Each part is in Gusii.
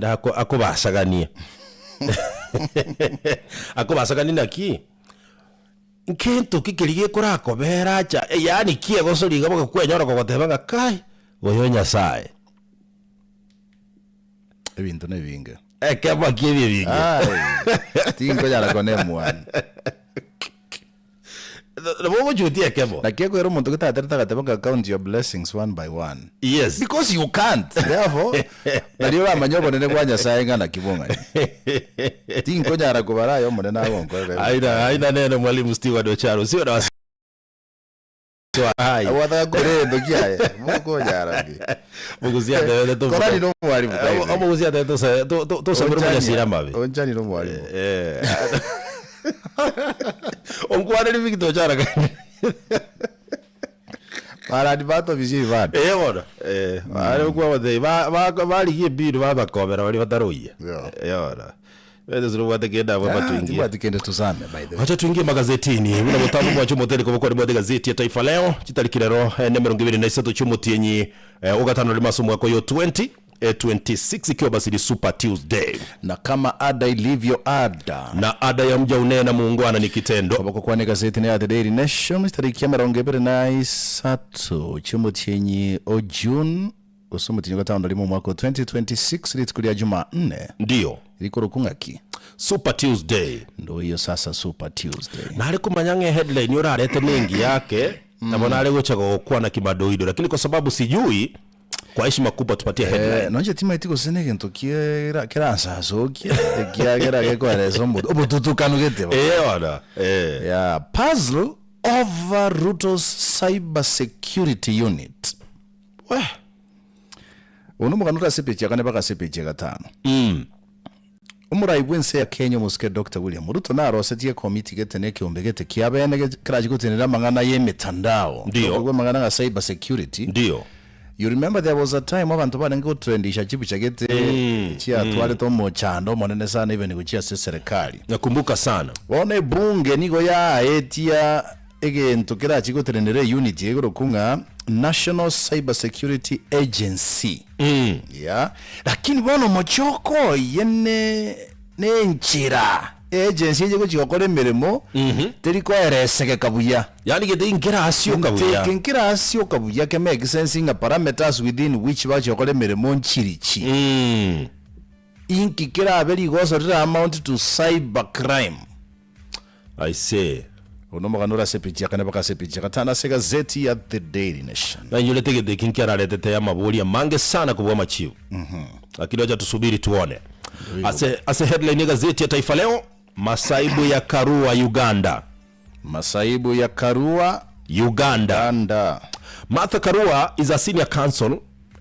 Rende ako akobasaganie. Akobasaganie naki? Nkento ki keria gekorakobera acha, yaani kiegosori iga bagakwenyora kogoteba ng'a kai, oyo Nyasaye. Ebinto nebinge. Ekemo ki'ebi ebinge. Ai, tinkonyara kona emwani. Nabo ogochutia ekemo. Naki ekoira omonto getaterete agateba ng'a count your blessings one by one. Yes. Because you can't. Therefore, nario oramanye obonene bwa Nyasaye ng'a naki bong'ani. Tinkonyara kobara aya Omonene agonkorera. Aina, aina neno mwalimu Steward Ocharo. Usiwe na wasi Ai. Ogwataka kore egento kiaye, mokonyara pi. Mogusia atebete to Korani no omwalimu by the way. Omogusia atebete tose to- to- tosomere omonyasira amabe. Onchani no omwalimu. Eh. Onkwaneri Victor Ochara kaende. Barandi batobisia ebibanda. Eh bono. Eh, are okwabatebia ba ba barigia ebindu babakobera baria bataroyia. Yeah. Eh bono. Bete siro bwate kende abwo Ah, batwingie. tibwati kende tusame by the way. Acha twingie magazetini buna botambe bwacha omotereko bokore bwate gazeti ya Taifa Leo chitariki rero eh, nemerongo ebere na isato chiomotienyi eh, ogatano rimo ase omwaka oyo 20 eh, 26 ikiwa basi ni Super Tuesday Na kama ada ilivyo ada. na ada ya mja unena muungwana ni kitendo Koboko kwane gazeti ne ya The Daily Nation chitariki emerongo ebere na isato chiomotienyi o June Gose omotienyi o gatano na rimo omwaka o 2026 rituko ria Jumanne Ndio. rikorokwa ng'aki? Super Tuesday. Ndoiyo sasa Super Tuesday. Nare komanya ng'a eheadline orarete nengiya ake, nabo nare gocha gokwana kimadoido, lakini kwa sababu sijui, kwa heshima kubwa tupatie headline. Eh, nonche timaeti gose negento kiera keransasokie ekiagera gekoeresa omotu obotutukanu gete bo. Eh bono, eh. Yeah, puzzle over Ruto's cyber security unit. Weh! Oyo nomogano ore ase epeji ya kane mpaka ase epeji ya gatano. Omorai bw'ense ya Kenya omosike Doctor William Ruto narosetie ekomiti gete na ekeombe gete kia bene kerache gotenenera amang'ana y'emetandao. Ndio. Tokoigwa amang'ana ng'a cyber security. Ndio. You remember there was a time abanto barenge gotrendisha chibicha gete chiatwarete omochando omonene sana even gochia ase eserekari. Nakumbuka sana. Bono ebunge nigo yaetia Egento kerache gotenenera eunit eye ekorokwa ng'a National Cyber Security Agency. Yeah. Lakini bono omochoko oye ne nenchera eagency eye egochia gokora emeremo teri koeresegeka buya. Yaani gete inkerasioka buya. Eke nkerasioka buya ke make sense ng'a parameters within which bagochia gokora emeremo nchirichi. Inki kerabe rigoso rira amount to cyber crime? I see. Oyo nomogano ore ase epeji ya kane mpaka ase epeji ya gatano ase egazeti ya The Daily Nation. Nainyorete egento eki nkiararetete amaboria amange sana kobua amachibu. Lakini wacha tusubiri tuone. Ase, ase headline y'egazeti ya Taifa Leo, Masaibu ya Karua Uganda. Masaibu ya Karua Uganda. Uganda. Martha Karua is a senior counsel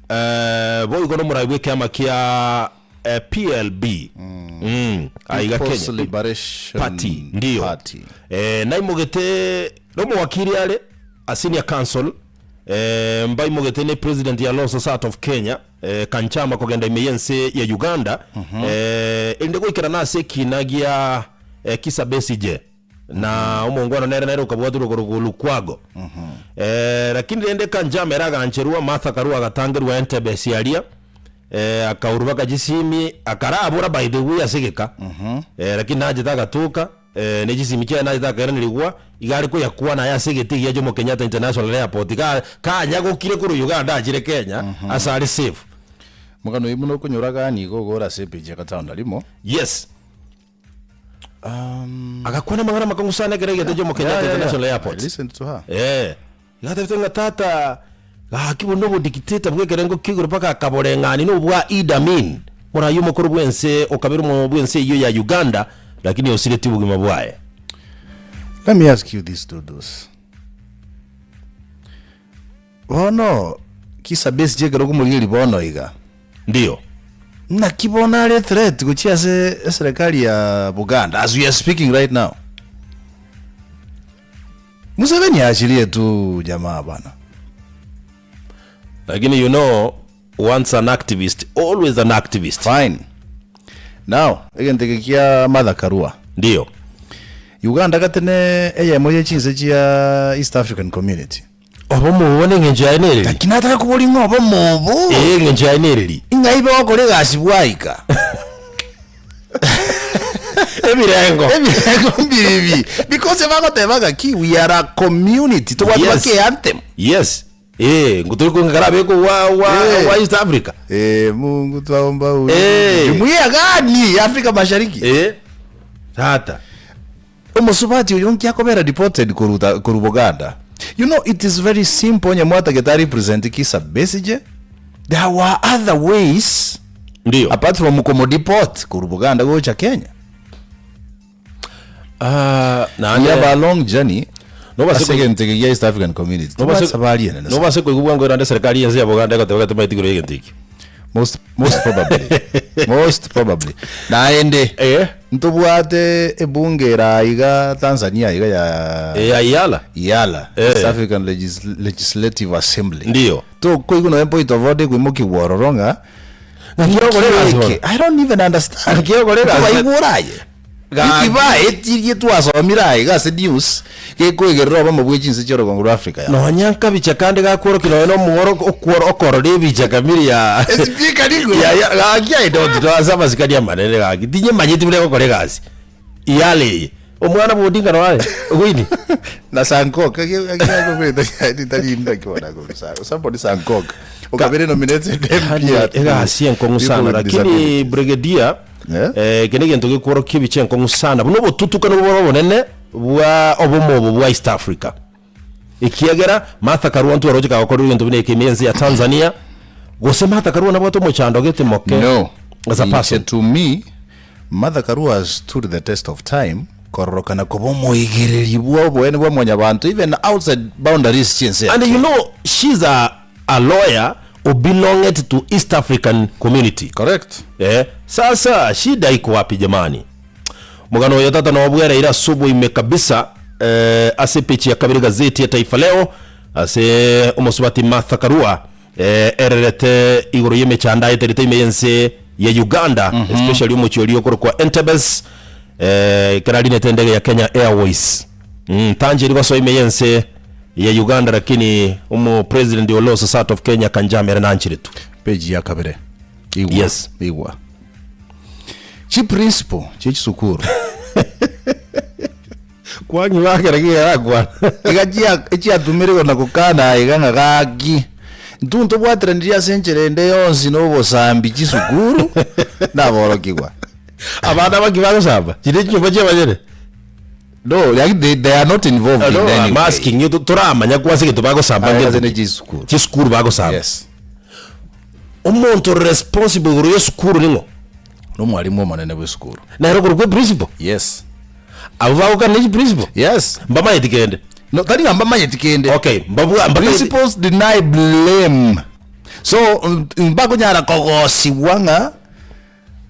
eh, boigo nomorai bw'ekeama kia eh, PLB mm. aiga People's Kenya Liberation Party ndiyo Party. eh, naimogete nomowakiri are a senior counsel eh, mbaimogete ne president ya Law Society of Kenya eh, Kanchama kogenda ime y'ense ya Uganda eh, erinde goikerana ase ekina gia eh, Kizza Besigye Na omongwana nere nere okabwaterwa korokwa Lukwago. Eh, lakini rende Kanjama ere agancherwa, Martha akarua agatangerwa Entebbe ase aria, eh, akaurwa baka chisimi, akarabora by the way ase egeka. Eh, lakini nachete agatoka, eh, ne chisimi chiaye nachete akairanerigwa, iga are koyakwana aye ase egete egiya Jomo Kenyatta International Airport, iga kanyagokire korwa Uganda achire Kenya, ase are safe. Omogano oyio buna okonyora gani igo ogore ase epeji ya gatano na rimo. Yes. Agakwana amang'ana amakong'u sana ekero aigete Jomo Kenyatta International Airport. I listened to her. Eh. Iga atebete ng'a tata gaki buna obodictator bw'ekerengo kia igoro mpaka akaboreng'ani na obwa Idi Amin, morai omokoro bw'ense okabere omo bw'ense eyio ya Uganda, lakini osiretie obogima bwaye. Let me ask you this Dudus. Bono Kizza Besigye ekero okomorigereria bono iga, Ndiyo. naki bono are threat gochia ase eserekari ya Buganda as we are speaking right now? Museveni aachirie tu jamaa bana. Lakini you know, once an activist, always an activist. Fine. Now, egento eke kia Martha Karua. Ndiyo. Uganda gati ne eyemo ye chinse chia East African Community. Obomo obo nengencho yaye nereri? Naki nataka koboria ng'a obomo obo Ee, engencho yaye nereri? ing'ai bagokora egasi bwaika. Ebirengo. Ebirengo mbiribi. Because bagoteba ng'a ki we are a community tobwate Yes. baka eanthem. Yes. Eh, ngo tori kong'akara abekwe gwa gwa Eh. gwa East Africa. Eh, Mungu twaomba uyu. Eh. Jumuiya gani ya Afrika Mashariki? Eh. Tata. Omosubati oyo nki akobera deported koruta koru Buganda? You know it is very simple onye mwatagete a represent Kizza Besigye there were other ways Ndio. apart from komodeport koru Buganda gocha Kenya. Ah, We have naende a long journey Nobase ase koi- egento eke gia East African Community. Nobase- Tobwate safari enene sana. nobase koigwa bwango erande serikali yense ya Buganda egoteba getemanyeti igoro y'egento ekio. Most, most probably. most probably. Naende Eh. ntobwate ebunge era iga Tanzania iga ya Eh, ya Iala. IALA, Eh. East African Legis Legislative Assembly. Ndio. Tokoigwa nonya point of order ekoimokigwa ororo ng'a Ng'aki ogore egasi bono? Eke, I don't even understand. Ng'aki ogore egasi? Tobaigwa oraye. Gaki. Niki baetirie twasomire aye iga ase news gekoigerera obomo bwe chinse chi'orogongo rwa Africa ya. Nonya nkabicha kande gakworokia nonya na omogoro okworo okorora ebicha kamiri ya Espeaker nigo. ya ya gaki I don't know ase amasikani amanene gaki tinyemanyeti buna egokora egasi iyare eye omwana bwa Odinga noare Winnie Na Sankok somebody Sankok okabere nominated MP Yaani at egasi enkong'u people sana with lakini disabilities. brigadier Eh? eh, eke negento gekworokia ebicha enkong'u sana buna obotutukanu bore obonene bwa obomo obo bwa East Africa ekiagera Martha Karua ntwaroche kagokorire egento buna eke ime ense ya Tanzania gose Martha Karua nabwate omochando gete moke No. as a Inche person to me, Martha Karua has stood the test of time kororokana koba omoigereri bwa oboene bwa mwanyabanto even outside boundaries chi'ense ya and you Kenya. know she's a, a lawyer who belonged to East African community Correct. Eh, sasa shida iko wapi jamani? Mogano oyo tata nobwereire ase oboime kabisa eh, ase epeji ya kabere gazeti ya Taifa Leo ase omosubati Martha Karua eh, ererete igoro y'emechando aeterete ime y'ense ya Uganda especially omochie oria okorokwa Entebbe eh, ekero arinete endege ya Kenya Airways mm, tancheri gosoa ime y'ense ya Uganda lakini omo president o Law Society of Kenya Kanjame ere nanchiretwe. Page ya kabere. Igwa. Yes. Igwa. Chiprinciple chie chisukuru. Kwang'i bakera ki arakwana. Iga chia echiatumirwe na gokana iga ng'a gaki intwe ntobwateranirie ase enchera ende yonsi na obosambi chisukuru naborokigwa. Abana baki bagosamba chire chinyomba chiabanyene. No, like they, they are not involved in No, any I'm way. asking you toramanya kwase gento bagosamba Aya ngento ase ne ki. chisukuru. Chisukuru bagosamba. Yes. Omonto ore responsible igoro y'esukuru ning'o? Nomwalimu omonene bw'esukuru. Nere okorokwa eprinciple? Yes. Abwo bagokana ne chiprinciple? Yes. Mbamanyeti kende? No, tari ng'a mbamanyeti kende. Okay, mbabwa mbatageti Principles deny blame. So mbakonyara kogosigwa ng'a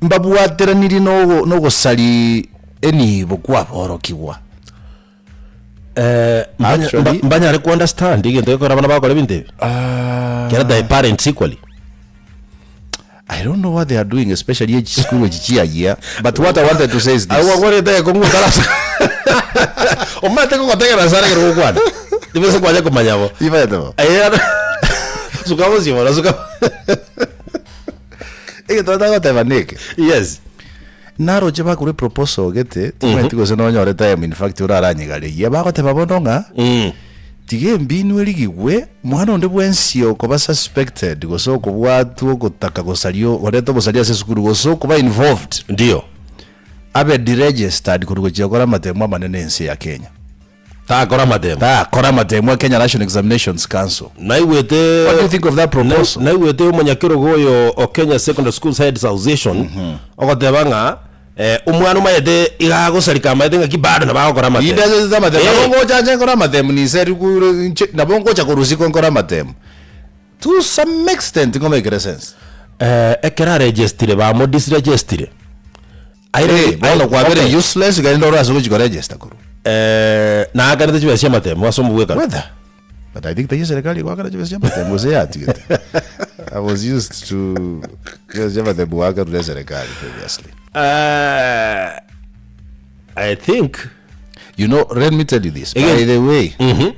mbabwateranirie nogo nogosari enibo kwaborokigwa. Eh, mbanya- Actually- mba- mbanyare ku understand egento gekogera abana bagokora ebinto ebi kera they parents equally I don't know what they are doing especially echisukuru echi chiayia but what I wanted to say is this. Agwo akwarete ekong'u otarasa omanyete kogotegera sana ekero ogokwana tibese kwanya komanya bo Ibaete bo. Eh, suka bosio bono suka Egento ntagoteba neke. yes Naroche bakore proposal gete timanyeti gose nonyore time in fact oraranyegareria bagoteba bono ng'a tiga embinu erigigwe mwana onde bwensi okoba suspected gose okobwatwa ogotaka gosaria koreta obosaria ase esukuru gose okoba involved Ndio. abe deregistered korwa gochia gokora amatemo amanene ense ya Kenya. Takora amatemo. Takora amatemo a Kenya National Examinations Council. Naigwete What do you think of that proposal? Naigwete omonyakerogo oyo o Kenya Secondary Schools Heads Association ogoteba ng'a eh, omwana omanyete iga agosareka amaete ng'aki bado nabo agokora amatemo. Inde ase amatemo. Eh. Nabo ngocha nche nkore amatemo ninse rikure nche nabo ngocha korwa isiko nkore amatemo. To some extent ngomekere sense. Eh, ekero aregestire bamodisregestire. Eh, bono kwabere Okay. useless gari ore ase gochi koregister korwa. Eh, naakanete chibesa chi'amatemo ase omobwekano. Whether but I think taiyo serikali egwakana chibesa chi'amatemo gose yatigete. I was used to chibesa chi'amatemo goakerwa na serikali previously. Eh, I think You know, let me tell you this. Again. By the way,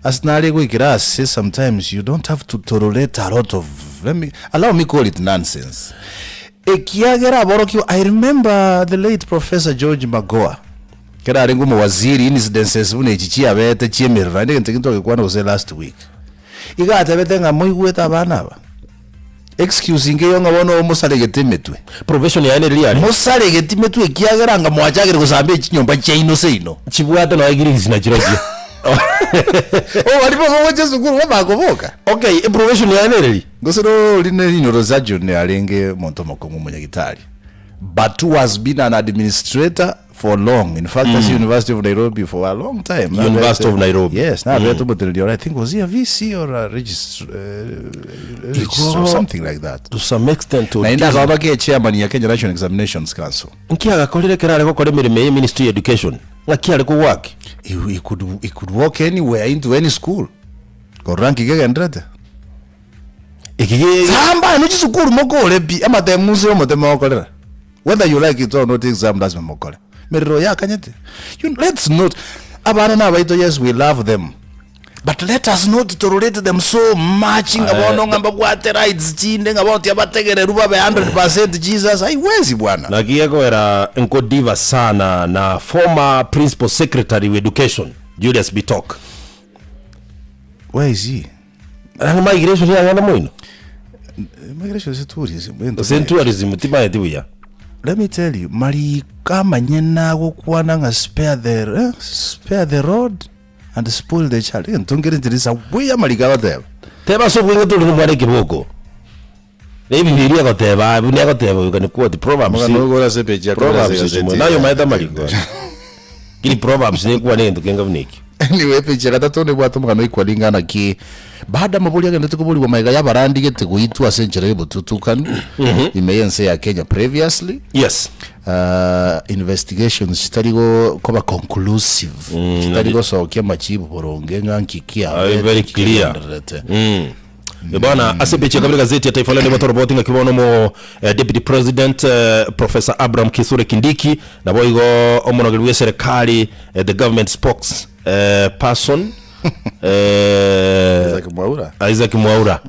as nare goikera ase sometimes you don't have to tolerate a lot of let me allow me call it nonsense. Ekiagera aborokigwa, I remember the late Professor George Magoha, ekero arenge omowaziri, incidences buna echi chiabete chi'emerero, naende egento ekio ntwagekwana gose last week. Iga atebete ng'a moigwete abana aba, excuse nkeiyo ng'a bono omosaregete emetwe. Profession yaye neri riare. Mosaregeti metwe ekiagera anga mwachakire gosamba echinyomba chiaino seino. Chibwate nonya egirigisi nachirochio. Oh, baria bogocha esukuru babakoboka. Okay, eprofession yaye nereri? Gose rori ne neurosurgeon arenge omonto omokong'u omonyagitari but who has been an administrator for long in fact ase University of Nairobi for a long time University of Nairobi. Yes, nabete omoteneneri ore I think was he a VC or a registrar, registrar Igo- something like that. To some extent Naende Otieno. akaba bake chairman ya Kenya National Examinations Council. Nki agakorire ekero are gokora emeremo eye Ministry ya Education? Ng'aki are kogwaki? He, he could, he could walk anywhere into any school. Korora nki kegenderete. Eki ge Samba ino chisukuru mokore pi amatemu nse omote mogokorera. Whether you like it or not exam lazima mokore. Merero yakanyete. You, let's not abana nabaito yes we love them. But let us not tolerate them so much ng'a bono ng'a mbabwate rights chinde ng'a bono tiabategereru babe 100% Jesus haiwezi bwana. Naki gekoera nkodiva sana na former principal secretary wa education Julius Bitok. Where is he? Nani migration yagenda moino? Migration ase tourism. Gose tourism timaeti buya. Let me tell you, mariko amanyene agokwana ng'a spare the, eh, spare the rod and spoil the child. Egento nkere inche risa buya amariko agoteba. Teba ase obweng'e tori nomwana ekeboko. Na ebibiria egoteba aa buna egoteba you can quote Proverbs. Omogano oyo ore ase epeji ya kabere ase Proverbs egazeti chimwe. ya Naye omaete amariko aya. Lakini Proverbs nekwana egento kenga buna ekio. Anyway, epeji ya gatato nebwate omogano oikwa ring'ana ki baada amabori agenderete koborigwa magega y'abarandi gete goitwa ase enchera y'obotutukanu ime y'ense ya Kenya previously. Yes. Uh, investigations chitari go- koba conclusive chitari gosokia amachibu boronge ng'a nki Aye, very kiabete clear. kigendererete. Mm. Bana ase epeji ya kabere gazeti ya Taifa Leo nigo toroboti ng'aki bono omo eh, Deputy President eh, Professor Abraham Kithure Kindiki naboigo omonogeri bw'eserekari eh, the government spokes eh, person eh, Isaac Mwaura. Isaac Mwaura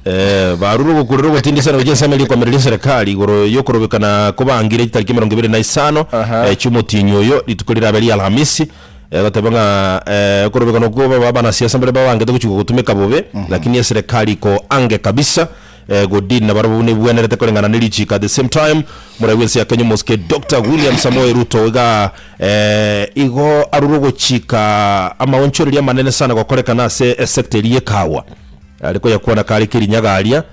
eh, barure ogokurera ogotindisana gochia ensemo eria ekomerera eserekari igoro yokorobekana kobangire chitariki emerongo ebere na isano Aha. eh, chi'omotienyi oyo rituko rirabe ria Alhamisi Eh, goteba ng'a eh, okorobekana okwo baba abanasiasa mbare babangete gochia gotumeka bobe lakini eserekari iko ange kabisa eh, godini nabarabwo buna ebwenerete koreng'ana ne richiko at the same time morai bw'ense ya Kenya omosike Doctor William Samoei Ruto iga eh, igo arure ogochika amaonchoreria amanene sana gokorekana ase esector eria y'ekawa are koyakwana kare kerinyaga aria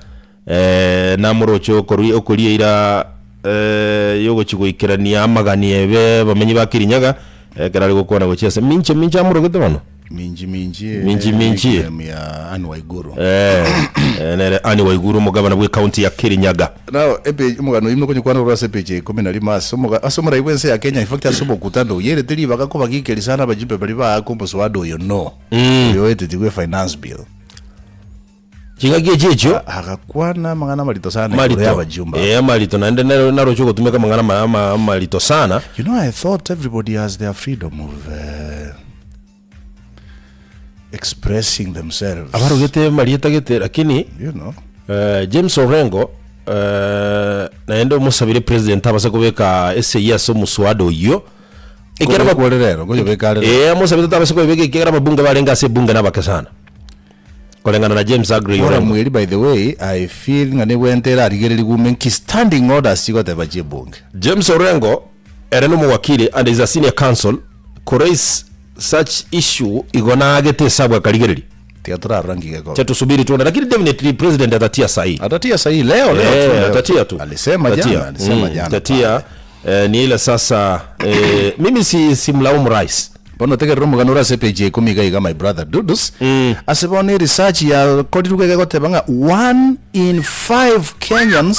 Eh, namoroche okorwi okoria eira eh, yogochia goikerania amagani ebe abamenyi ba Kirinyaga, ekero are gokwana gochia ase Minche Minche amorogete bono? Minji Minji eh, Minji Minji. nickname ya Anne Waiguru. Eh, eh, nere Anne Waiguru omogabana bw'ecounty ya Kirinyaga. Now epe omogano oyio nokonyokwana korwa ase epeji ya ikomi na rimo ase omoga ase omorai bw'ense ya Kenya in fact ase omokutano oyio erete ribaga kobagikeria sana abajumbe baria baaka omoswada oyo no oyo oetetigwe efinance bill. Chingaki echi echio Agakwana amang'ana amarito sana igoro marito y'abajumbe eh, amarito naende nero naroche ogotumeka amang'ana ama- ama- amarito sana. You know, I thought everybody has their freedom of uh, expressing themselves. Abarogete marieta gete lakini You know. eh, James Orengo eh, naende omosabire president abase kobeka esegi ase omuswada oyio Ekero ba- Kobekwa rero, ngoyobeka rero. Eh, amosabete tabase koyobeka ekiagera ababunge barenge ase ebunge nabake sana Koreng'ana na James Aggrey Bora Orengo. mweri by the way I feel ng'a nebwente erarigererigwe ume nki standing orders chigoteba chiebunge. James Orengo ere nomowakili and is a senior counsel ko raise such issue igo naagete esabu akarigereria. Tiga torarora nki gekoba. Cha tusubiri tuone lakini definitely president atatia sahihi. Atatia sahihi leo leo tu Eh, leo. atatia tu. Alisema Atatia. jana, alisema Mm, jana. Atatia eh, ni ile sasa eh, mimi si simlaumu rais. Bono tegerera omogano ore ase epage ya ikomi iga iga my brother Dudus, ase bono eresearch yakorirwe iga egoteba ng'a one in five Kenyans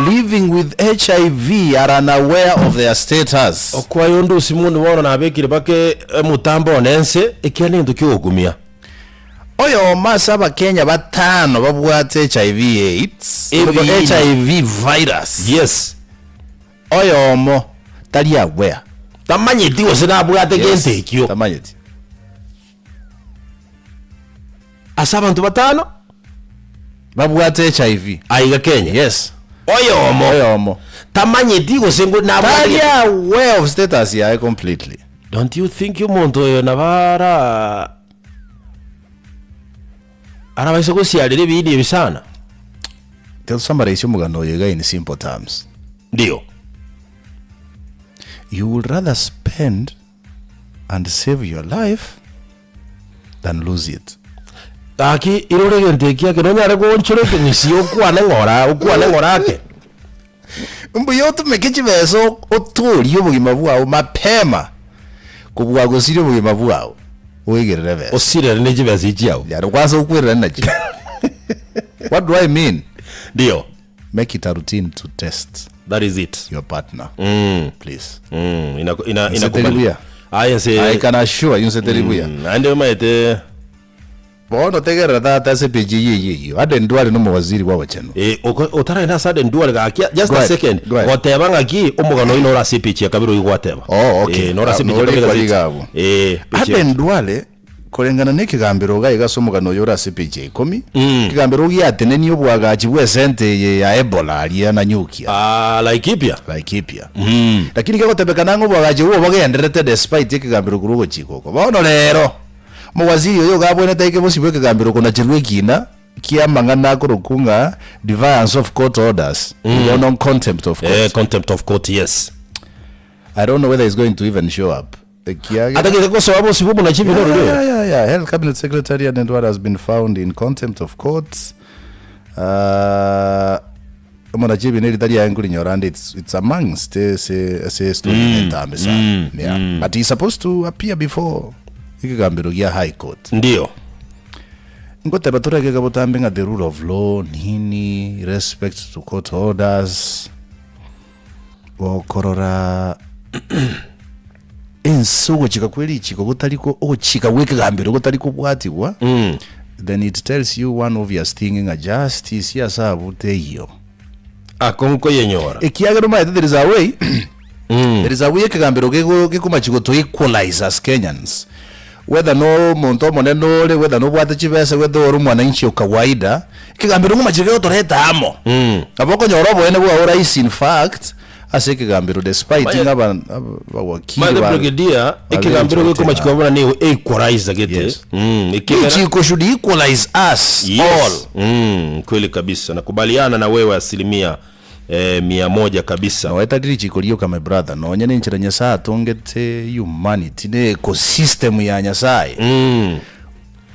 living with HIV are unaware of their status. Okwaye onde osimundu bono nabekire bake omotambo one ense, ekiagera negento kiogokumia. Oyomo ase abakenya batano babwate HIV AIDS, Ebiini. HIV virus. Yes. Oyomo tari aware. Tamanyeti gose nabwate Yes, gento ekio. Tamanyeti. Ase abanto batano Babwate HIV. aiga Kenya. Yes. Oyomo. Oyomo. Tamanyeti gose ngo nabwate Tari gete. aware of status yaye completely. Don't you think omonto oyo nabo ara arabaise gosiarera ebiini ebi sana? Tiga tosummarize omogano oyo iga in simple terms. Ndio. You would rather spend and save your life than lose it. Gaki irore egento eki ake nonyare goonchora ekeng'isi okwane ng'ora okwane ng'ora ake. Mbuya otumeke chibesa otoorie obogima bwao mapema kobua gosiria obogima bwao oegerere ebesa. Osirere ne chibesa echi chiao. Yaani kwanza okwererane nachio. What do I mean? Ndio. Make it a routine to test That is it. your partner. Please. Mm, ina ina Nse inakubali. teri buya. Aye nse. I can assure you nse teri buya. Mm, naende omanyete Bono tegerera tata ase page eyio eyio eyio. Aden Duale nomowaziri bw'abachenu. Eh, oko- otaragenda ase Aden Duale gaki, just Go a ahead, second. go ahead. Goteba ng'aki omogano oino ore ase epeji ya kabere oyio gwateba. Oh, okay. Eh, nore ase Ah, epeji ya nore kabere kwa gazeti. iga abwo. Eh, page ya- Aden Duale koreng'ana na ekegambero iga iga ase omogano oyo ore ase epeji ya ikomi, ekegambero giatenenie obwagachi bw'esente eye ya Ebola aria Nanyukia. Ah, Laikipia. Laikipia. Lakini kegotebekana ng'a obwagachi obwo bogendererete despite ekegambero korwa ogochika oko. Bono rero, Omowaziri oyo iga abwenerete aike bosio bw'ekegambero konacherwa ekiina ki'amang'ana akorokwa ng'a defiance of court orders, bono contempt of court. Eh, contempt of court, yes. I don't know whether he's going to even show up. Ekiagera Atagete gosoa bosio bw'omonachi ebina ororo Yeah, oyo. yeah, yeah. Health Cabinet Secretary Aden Duale has been found in contempt of court. Uh, Omonachi ebina eri tari aye nkorinyora ande it's, it's amongst ase ase story mm. entambe sana mm. yeah. mm. But he's supposed to appear before ekegambero gia high court. Ndio. Ngoteba toregeka botambe ng'a the rule of law nini respect to court orders gokorora ense ogochika kwe richiko gotari ko ogochika gwa ekegambero gotari kobwatigwa then it tells you one obvious thing ng'a justice ase abwo teiyo. Ako nkoyenyora. Ekiagera omanyete there is a way there is a way ekegambero gego gekomachi goto equalize as Kenyans whether no omonto omonene ore whether nobwate chibesa whether ore omwananchi o kawaida ekegambero ngomachi gegotoreta amo nabo okonyora oboene bwao rahisi in fact Ase ekegambero despite Manye- ng'a aba- abawakili Maete ba- brigadier, ekegambero babeche gekomachi goteba. kwabona nigo equalizer gete. Yes. Mm, ekiagera- Richiko should equalize us Yes. all. Mm, kweli kabisa nakubaliana na wewe asilimia eh, 100 kabisa. Noe tari richiko rioka my brother nonye nenchera Nyasaye atongete humanity ne ecosystem ya Nyasaye Mm.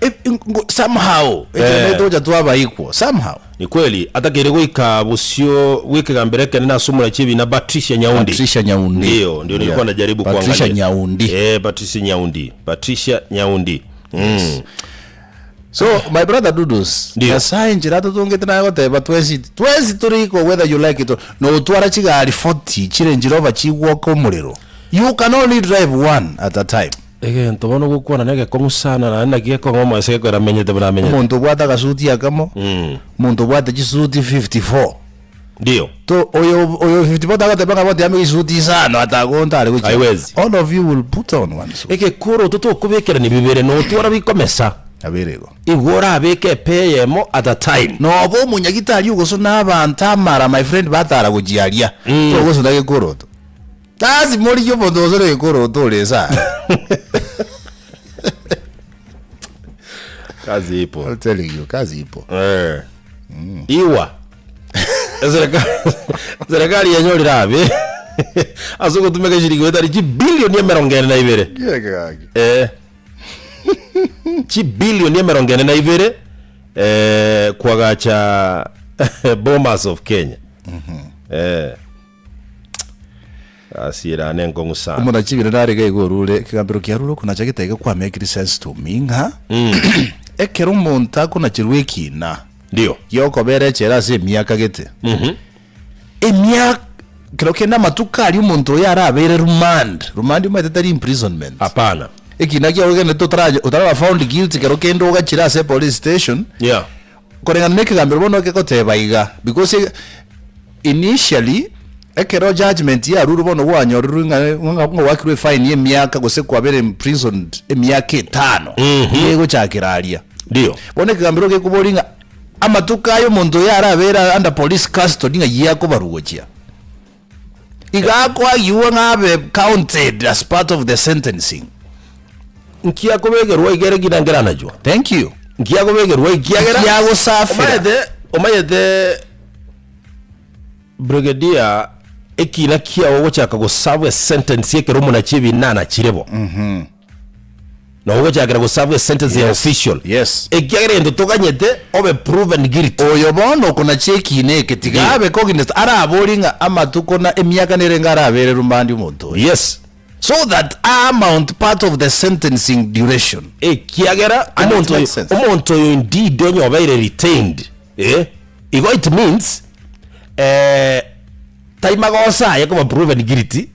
E- ngo- somehow ekero Eh. tocha twaba equal somehow. Ni kweli atakeire goika bosio bw'ekegambero ekenene ase omorachi ebina Patricia Nyaundi. Patricia Nyaundi. Ndio, ndio nilikuwa Yeah. najaribu Patricia kuangalia. Nyaundi. Eh, Patricia Nyaundi. Patricia Nyaundi. Mm. So my brother Dudus, Ndio. Nyasaye enchera atotongete naye goteba twensi twensi tore equal whether you like it or notwara chigari 40 chire Range Rover chigwoka omorero. You can only drive one at a time. Egento bono gokwana negekong'u sana naende naki gekong'a omoyo ase gekoera amenyete buna amenyete. Omonto obwate agasuti akamo, omonto obwate chisuti 54. Ndio. To oyo oyo 54 tagoteba ng'a bono ame chisuti isano atagonta are gochia. Haiwezi. All of you will put on one suit. Egekoroto tokobekerania bibere notwara bikomesa. Nabere igo. Igo orabeke epea eyemo at a time. Noba omonyagitari ogosona abanto amara my friend batara gochia aria. Togosona gekoroto. Lasima origie omonto gose ore gekoroto ore ase aya. Kazi ipo. I'm telling you, kazi ipo. Eh. Iwa. Eserikali serikali yanyorire abe ase ogotumeka eshiringi etari chibilioni emerongo ene na ibere. Eh. Chibilioni emerongo ene na ibere eh, kwagacha Bomas of Kenya. Eh. Gasi ere ane enkong'u sana. Omonachi bire nare iga iga orure, ekegambero kiarure okonacha getaige kwa mekire sense to me ng'a ekero omonto akonacherwa ekina Ndio. giokobera echela ase emiaka gete emiaka kero kende amatuko aria omonto oyo arabere remand remand omanyete tari imprisonment Hapana. ekina kiago kende totara otaraba found guilty kero kende ogachire ase police station Yeah. Koreng'ana nekegambero bono gegoteba iga, because initially ekero judgement yarurwe bono gwanyorirwe ng'a ng'a gwakirwe efine ya emiaka gose kwabere imprisoned emiaka etano, nigo egochakera aria. Ndio. Bono ekegambero gekoboria ng'a. Amatuko aya omonto oyo arabere under police custody ng'ai akobarwa gochia? Iga akoagiwa ng'a abe counted as part of the sentencing. Nki akobegerwa iga ere kina nkeranachwa? Thank you. Nki akobegerwa ekiagera Nki agosafera? omanyete omanyete Brigadier ekina kiao ogochaka goserve esentence ekero omonachi ebina anachire bo. Nabo ogochakera goserve esentence ya Yes, official. yes. Ekiagera egento toganyete obe proven guilty. Oyo bono okonacha ekiina eke tiga Ndiyo. abe cognizant araborie ng'a amatuko na emiaka nerenge arabere rumandi omonto oyo. Yes. So that a amount part of the sentencing duration. Ekiagera And it omonto oyo makes sense. omonto oyo indeed onye obeire retained eh, igo it means eh, tai magoso aye koba proven guilty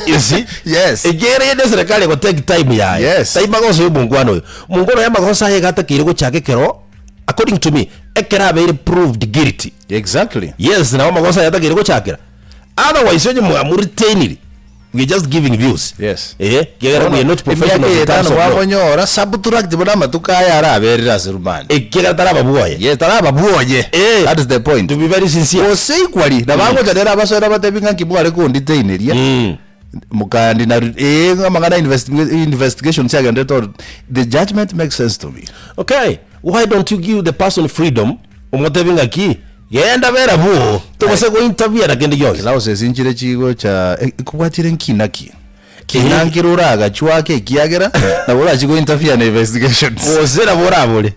you see Yes. ekiagera eyende eserekari ego take time yaye Yes. tai magoso ya omongwana oyo omongwana oyo amagoso aye iga atakeire gochaka ekero according to me ekero abeire proved guilty Exactly. yes nabo amagoso aye atakeire gochakera Otherwise onye mwamuretainire we are just giving views. Yes. Eh, ekiagera we are not Emiaka professionals in terms etano of law. gwakonyora subtract buna amatuko aya araberire ase rumande. Ekiagera taraba bwoye. Yes, taraba bwoye. Eh. That is the point. To be very sincere. Gose equally, nabo agocha rero abasoera abatebi ng'a nki mware kondetaineria. Mm. Mokandi na eh amang'ana investi- investigation chiagenderete oro. The judgment makes sense to me. Okay, why don't you give the person freedom omotebi ng'aki Genda bera bwoo, togose gointerfere na kende gionsi. Clause esi nchire chigocha ekobwatire nkina ki? Kina nkere oragachwe ake ekiagera nabo orachie go interfere na investigations. Gose nabo orabore.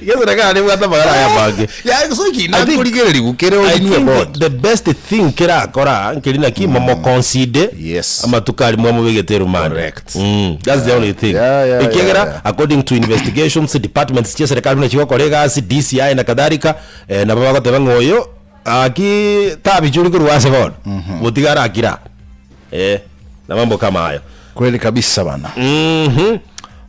Egeserekari nebwate amang'ana aya amange. Yaani so kina I think- nkorigereriwu kere I orinwe think board. the best thing kerakora nkeri naki momoconcede Yes. amatuko aria mwamobegete erumande. Correct. Mm, that's the only thing. Yeah, yeah, Ekiagera yeah, yeah. according to investigations departments chia serikali buna chigokora egasi DCI na kadhalika eh, nabo bagoteba ng'a oyo aki tabichuri korwa ase bono botiga arakira eh, na mambo kama ayo Kweli kabisa bana. Mhm.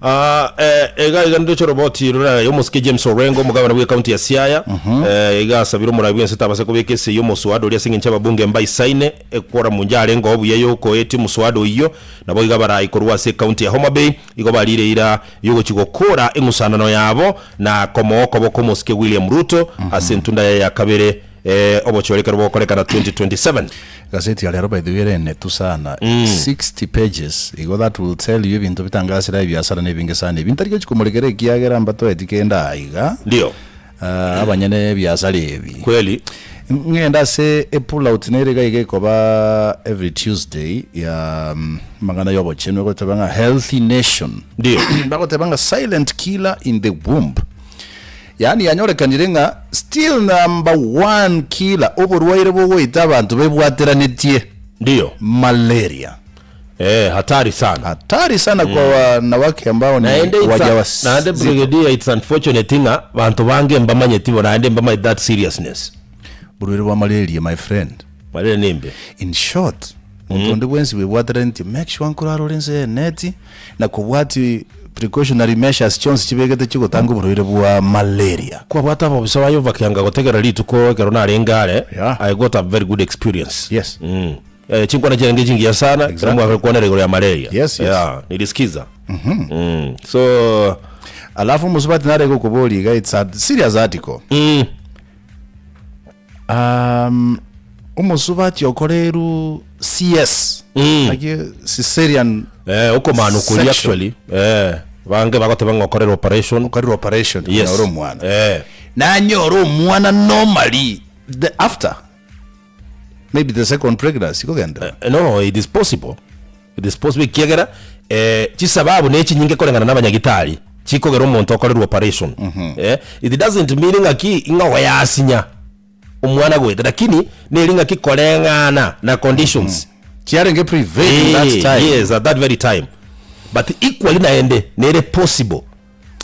Ah, eh, iga iga ndoche roboti rora yomosike James Orengo omogabana bwe county ya Siaya eh, iga asabire omorai bwense tabase kobeka esei y'omoswada oria ase eng'encho ababunge mbaisaine ekwora munja arenge obuya yokoetia omoswada oyio nabo iga abarai korwa ase ecounty ya Homa Bay igo barire eira yogochia gokora eng'usanano yabo na komoa okoboko omosike William Ruto ase entunda yaye ya kabere eh, obochore ekero bogokorekana 2027. Gazeti ya rero by the way ere enetu sana 60 pages igo that will tell you ebinto bitangasire ebiasara na ebinge sana ebi ntari gochi komorekera ekiagera mbatoeti kende aa iga Ndio. Ah, abanyene ebiasara ebi Kweli. Ng'ende ase epull out nere iga iga ekoba every Tuesday ya mm, amang'ana ya obochenu egoteba ng'a healthy nation Ndio. bagoteba ng'a silent killer in the womb Yaani yanyorekanire ng'a still number one killer oborwaire bogoita abanto bebwateranetie Ndio. malaria. Eh, hatari sana. Hatari sana kwa wanawake ambao ni Naende it's a- wajawazito. naende Brigadier it's unfortunate ng'a banto bange mbamanyeti bo naende mbamanyeti that seriousness. Borwaire bwa malaria my friend. Malaria nembe. In short, monto onde bwensi bwebwateranetie make sure nkorara ore inse y'eneti na kobwati precautionary measures chionsi chibegete chigotanga oborwaire bwa malaria. Kwabwate abobisa ba Yehova kianga gotegera rituko ekero narenge are, Yeah. I got a very good experience. Yes. Mm. Eh, chinkwana chiarenge chingiya sana ekero Exactly. mwakakwanera igoro ya malaria. Yes, yes. Yeah, nilisikiza. Mm. So, Alafu mosubati nare gokoboria iga it's a serious article. mm, Um, omosubati okoreirwe CS Mm. naki cesarean eh, okomana okoria Section. actually. Eh, bange bagoteba ng'a okorere operation. okorerwe operation Yes. konyora omwana Eh. nanyore omwana normally the after maybe the second pregnancy kogenderera Eh, No, it is possible. It is possible ekiagera eh, chisababu ne chinyinge koreng'ana na abanyagitari chikogera omonto okorerwa operation. Eh, it doesn't mean ng'aki ng'a ogoyasinya omwana goeta lakini neri ng'aki koreng'ana na conditions. Chiarenge prevailing that Eh, time. yes at that very time but equally naende nere possible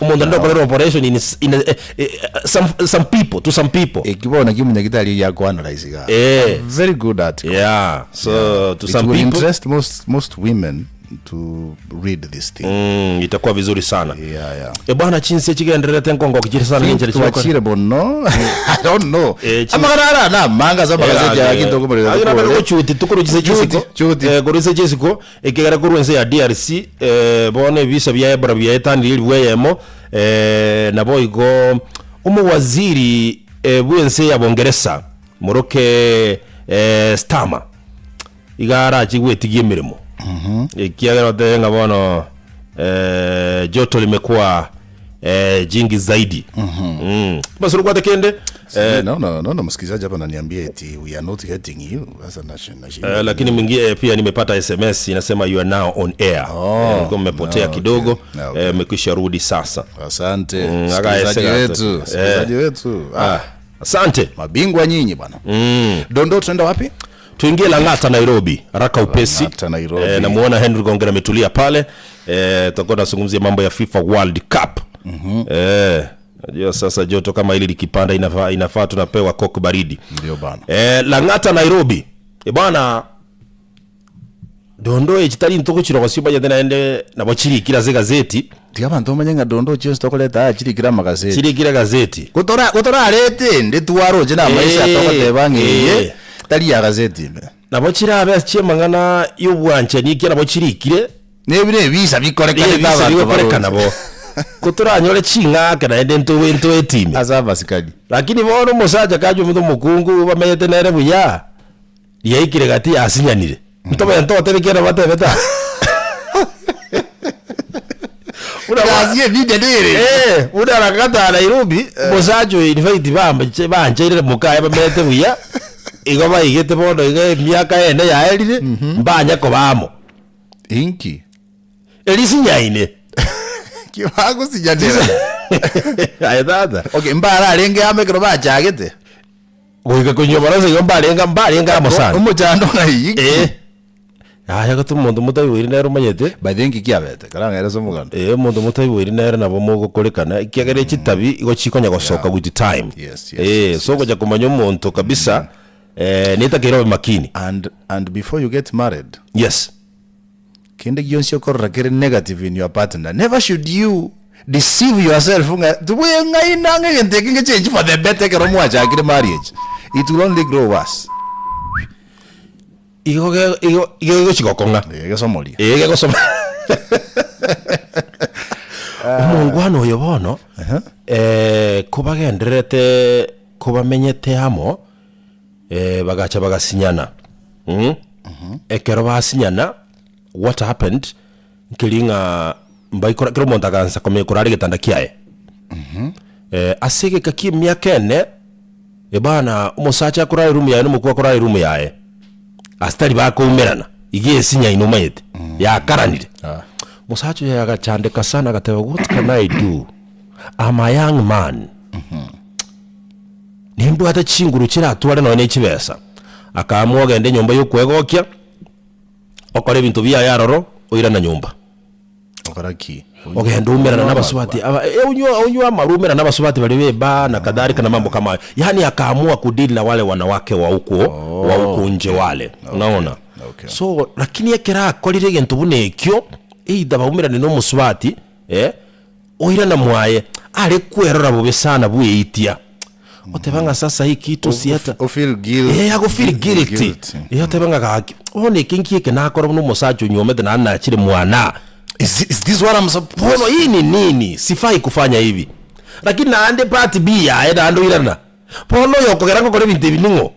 omonto naende okorerwa operation in, s- in a, eh, eh, some, some people to some people Eki bono naki omonyagitari oyio akoanalyze iga. Eh. Very good article. yeah so to It some will people interest most, most women. to read this thing. Mm, itakuwa vizuri sana. Yeah, yeah. E bwana chinse chigendererete nkongoki chire sana Think ngenchera chigokora. twachire bono I don't know. Eh, chi- Amagana ara namanga ase amagazeti aya kinto okomorera Aye nabere tokore. gochuti tokoruchise Chuti, chisiko chuti. Eh, koruchise chisiko ekegera korwa ense ya DRC eh, bono ebisa bia Ebola biaetanirie elifu eyemo eh, nabo igo omowaziri eh, bw'ense ya Bongeresa moroke eh, Starmer Iga arache gwetigia emeremo, ekiagera otebe ng'a bono eh, joto limekuwa eh, jingi zaidi. Mm. Basi okwate kende Eh, no, no, no, no, msikilizaji hapa ananiambia eti we are not getting you. Sasa nashinda nashinda. Eh, lakini mwingine eh, pia nimepata SMS inasema you are now on air. Oh, Eh, mlikuwa mmepotea no, okay. kidogo No, okay. eh, mmekwisha rudi sasa. Asante. Mm, Msikilizaji aka- wetu, eh. msikilizaji wetu. Ah, Ah, asante. mabingwa nyinyi bwana. Mm. Dondoo tunaenda wapi? Tuingie Lang'ata Nairobi, haraka upesi. Lang'ata, Nairobi. Eh, namuona Henry Gongera ametulia pale. Eh, tutakuwa tunazungumzia mambo ya FIFA World Cup. Mm-hmm. Eh, najua sasa joto kama hili likipanda inafaa, inafaa tunapewa coke baridi. Ndio bana. Eh, Lang'ata Nairobi. E bwana dondo ekitari ntogochira gosio manyete naende nabo chirikire ase egazeti Tiga abanto bamanye ng'a dondo chionsi tokoreta aya chirikire amagazeti. chirikire egazeti Gotora gotorarete ende twaroche na amaisha Eh, togoteba ng'a eye eh. tari ya gazeti ime. Nabo chirabe ase chi'amang'ana y'obwanchani ekiagera nabo chirikire Nebi nebisa bikorekanete Ebisa abanto bigokorekana baroche. bo. Ko toranyore ching'ake naende ntobe ntoetime. Ase amasikani. Lakini bono omosacha kachwe omonto omokungu bamenyete nere buya, riaikire gati yasinyanire. Ntobe ntotebe kiagera batebete aa. Buna ba- Egasi ebinya nere. Eh, buna arakata Nairobi, omosacha oyo in fact bamche bancheire mokaye bamenyete buya, igo baigete bono iga emiaka ene yaerire, mbanya koba amo. Inki? Eri sinyaine. Ki bagosinyanera? Aye tata. Okay, mbara arenge amo ekero bachagete? Goika konywa barosa igo mbarenge mbarenge amo sana. Omochando ng'ai? Inki? Eh. Yaya gose omonto motaiboiri nere omanyete. By the way inki kiabete? Karang'aire ase omoganda. Eh, omonto motaiboiri nere nabo mogokorekana ekiagera echitabi igo chikonya gosoka with time. Yes, yes, Eh, yes, so ogocha komanya omonto kabisa eh, netakeire obe makini. And, and before you get married, Yes. Kende gionsi okorora kere negative in your partner, never should you deceive yourself ng'a tibweng'aina ng'a egento eke ngechange for the better ekero mwachakire marriage. It will only grow worse. Igo ge igo igo gegochi gokong'a. Eh, gesomoria. Ee gegosoma. Omongwana oyo bono, eh, kobagendererete kobamenyete amo, eh, bagacha bagasinyana mm? Ekero basinyana what happened nkeri ng'a mbaikora kera omonto agansa komenya korara egetanda kiaye eh, ase egeka kia emiaka ene ebana omosacha akorara eroom yaye na omokwo akorara eroom yaye ase tari bakoumerana iga esinyaine omanyete yakaranire Mosacha oyo agachandeka sana agateba what can I do I'm a young man Nimbwate chinguru chiratware nonya ne chibesa. Akaamua ogenda enyomba y'okwegokia, okora ebinto biaye aroro, oirana nyomba. Okora ki? Ogenda oumerana na abasubati aba eh, onywa onywa amarwa oumerana na abasubati baria b'ebaa na kadhalika na mambo kama hayo. Yaani akaamua kudeal na wale wanawake wa huko wa huko nje wale. Unaona? Okay. So lakini ekero akorire egento buna ekio, either baumerane na omosubati, eh, Oirana mwaye, are kwerora bobe sana bweitia. Oteba ng'a sasa hii kitu si hata O feel guilt. Eh, ago feel guilty. Guilty. Eh, oteba ng'a gaki, bono eke nki eke nakora buna omosacha onyuomete naende nachire mwana. Is, is this what I'm supposed Bono hii ni nini? Sifai kufanya hivi. Lakini naende part B yaye naende oirana. Bono oyo okogera ngokora ebinto ebi ning'o?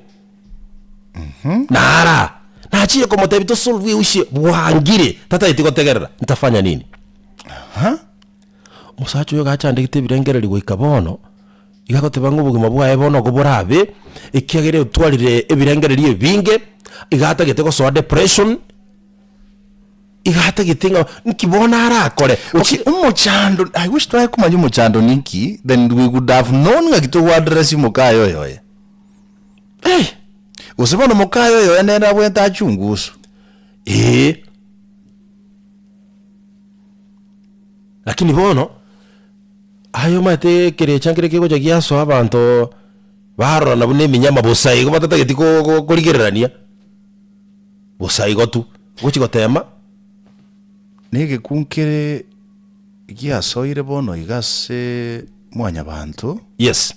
Nara. Nachire komotebia tosolve eushie bwangire tatageti gotegerera. Ntafanya nini? Omosacha oyo gachandegete ebirengererio goika bono, iga agoteba ng'a obogima bwaye bono obo borabe, ekiagera otwarire ebirengererio ebinge, iga atagete gosoa depression, iga atagete ng'a nki bono arakore. Okay, omochando, I wish tware komanya omochando ninki, then we would have known ng'aki togoaddress mokaye oyo oye. Eh! Gose bono mokaye oyo oye nere abwenerete achunguswe. Eeh. Lakini bono, aye omanyete ekerecha nkere kegocha giasoa abanto barorana buna eminyama bosa igo batatageti ko- ko- korigererania, bosa igo tu, ogochi gotema. Negeku nkere giasoire bono iga ase mwanyabanto. Yes.